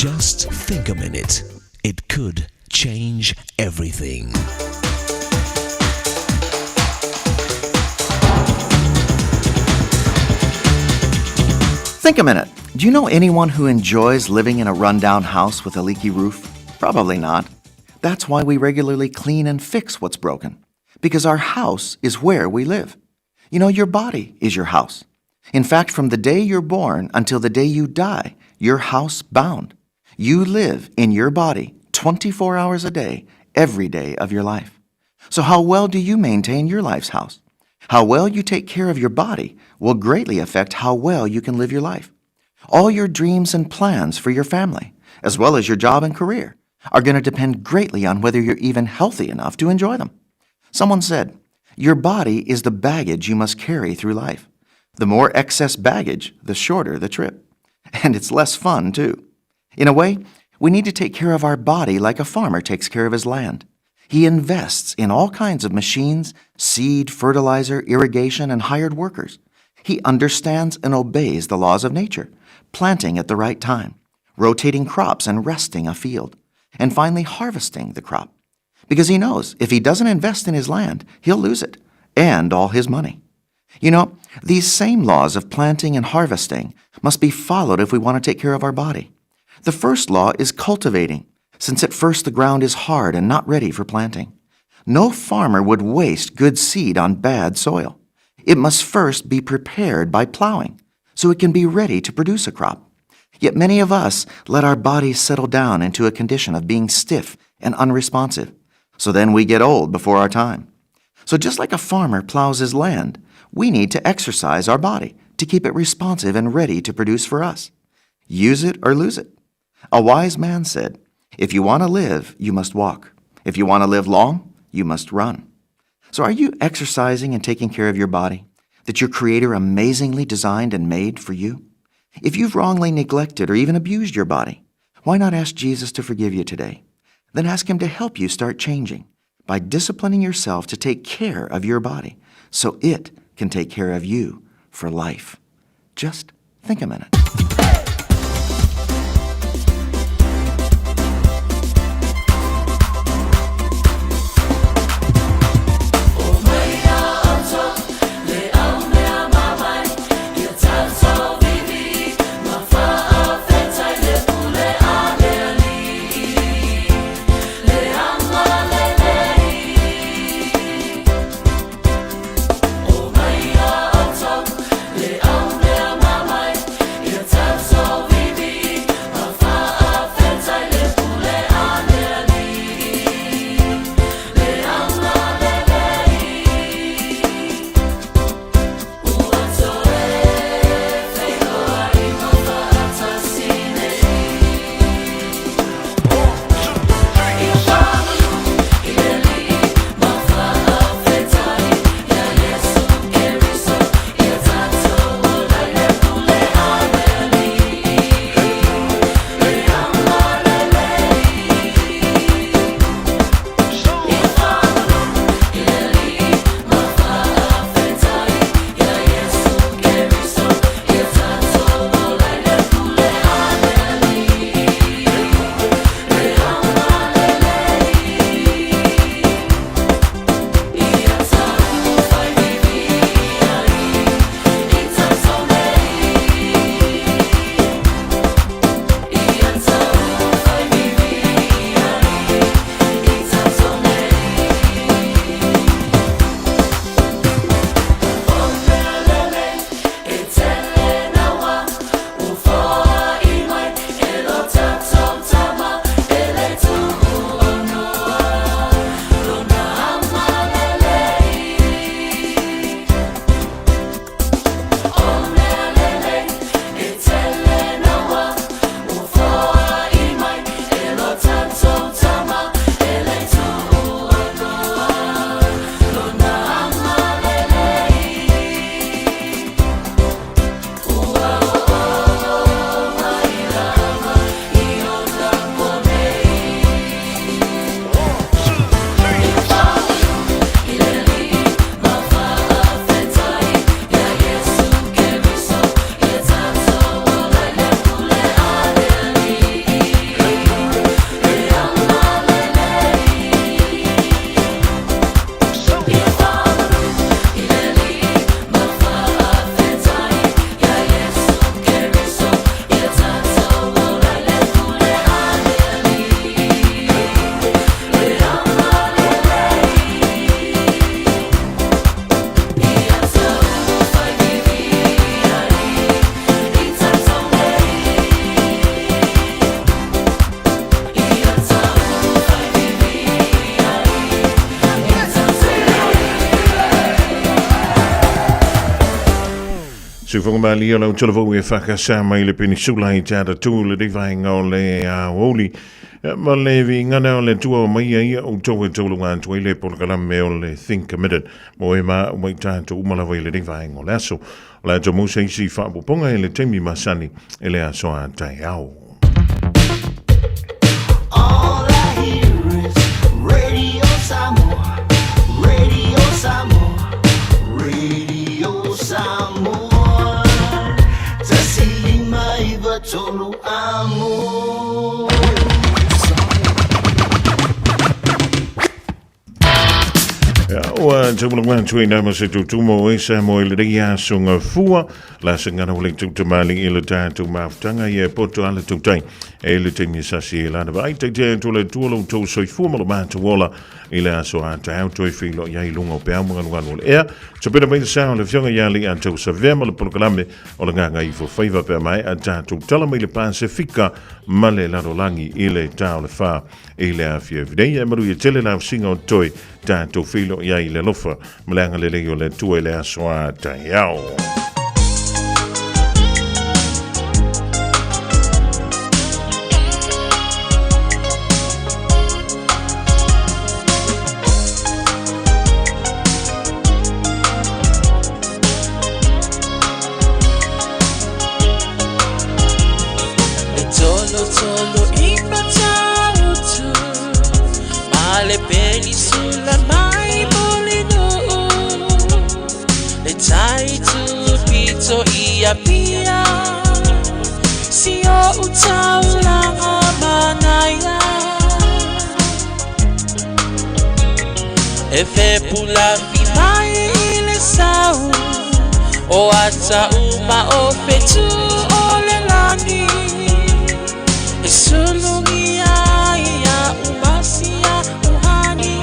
Just think a minute. It could change everything. Think a minute. Do you know anyone who enjoys living in a rundown house with a leaky roof? Probably not. That's why we regularly clean and fix what's broken, because our house is where we live. You know, your body is your house. In fact, from the day you're born until the day you die, you're house bound. You live in your body 24 hours a day, every day of your life. So, how well do you maintain your life's house? How well you take care of your body will greatly affect how well you can live your life. All your dreams and plans for your family, as well as your job and career, are going to depend greatly on whether you're even healthy enough to enjoy them. Someone said, Your body is the baggage you must carry through life. The more excess baggage, the shorter the trip. And it's less fun, too. In a way, we need to take care of our body like a farmer takes care of his land. He invests in all kinds of machines, seed, fertilizer, irrigation, and hired workers. He understands and obeys the laws of nature, planting at the right time, rotating crops and resting a field, and finally harvesting the crop. Because he knows if he doesn't invest in his land, he'll lose it and all his money. You know, these same laws of planting and harvesting must be followed if we want to take care of our body. The first law is cultivating, since at first the ground is hard and not ready for planting. No farmer would waste good seed on bad soil. It must first be prepared by plowing, so it can be ready to produce a crop. Yet many of us let our bodies settle down into a condition of being stiff and unresponsive. So then we get old before our time. So just like a farmer plows his land, we need to exercise our body to keep it responsive and ready to produce for us. Use it or lose it. A wise man said, If you want to live, you must walk. If you want to live long, you must run. So are you exercising and taking care of your body that your Creator amazingly designed and made for you? If you've wrongly neglected or even abused your body, why not ask Jesus to forgive you today? Then ask Him to help you start changing By disciplining yourself to take care of your body so it can take care of you for life. Just think a minute. Siufoga malie o lau talavou e whakasa mai le penisula i te ata tū le rivaenga o le aouli. Ma le viingana o le tua o mai ia o tau e taulunga atu ai le polokalame o le Think a Minute. Mo e ma umai tātou umalawa i le rivaenga o le aso. O le ato musa isi whaapoponga i le taimi masani e le aso a tai ao. All I hear is Radio Samoa, Radio Samoa, Radio Samoa. 105 3 amo. Ia, ua taulunga atu ai nama se tutumo e sa mo i le rei aso fua. La sangana o le tutumali i le tātou mafutanga i e poto ala tautai. E le taimi sasi e lana vai. Te te atu le tua lo tau soifua ma lo mātou ola i le aso a te au toi whilo i ai lunga o pe au mga lunga le ea. Tupena mai le sao le fionga ia li a tau sa vea ma le polokalame o le nganga i fo whaiva pea mai a tātou tala mai le Pasifika ma le larolangi i le tau le wha i le awhia videi. E maru i tele lau singa o toi tātou whilo i ai le lofa ma le anga le lei o le tua i le aso a tai ao. E tolo tolo i matautu Ma le pele lisula mai molinuu Le tai tupito i apia. Si o utaulanga manaia. E fepula fi mai i le sau. O ata uma o fetu o le lani. E sulungia ia umasia uhani.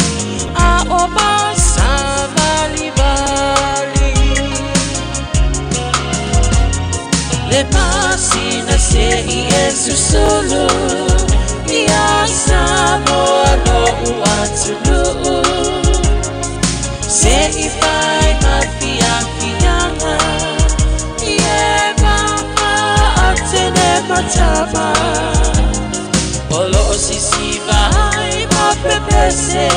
A o masavalivali. Le masina se i e susulu. Ia Samoa lo uatunuu. Se i fai ma fiafianga. I e mama atene matama. O lo o sisiva ai ma pepese.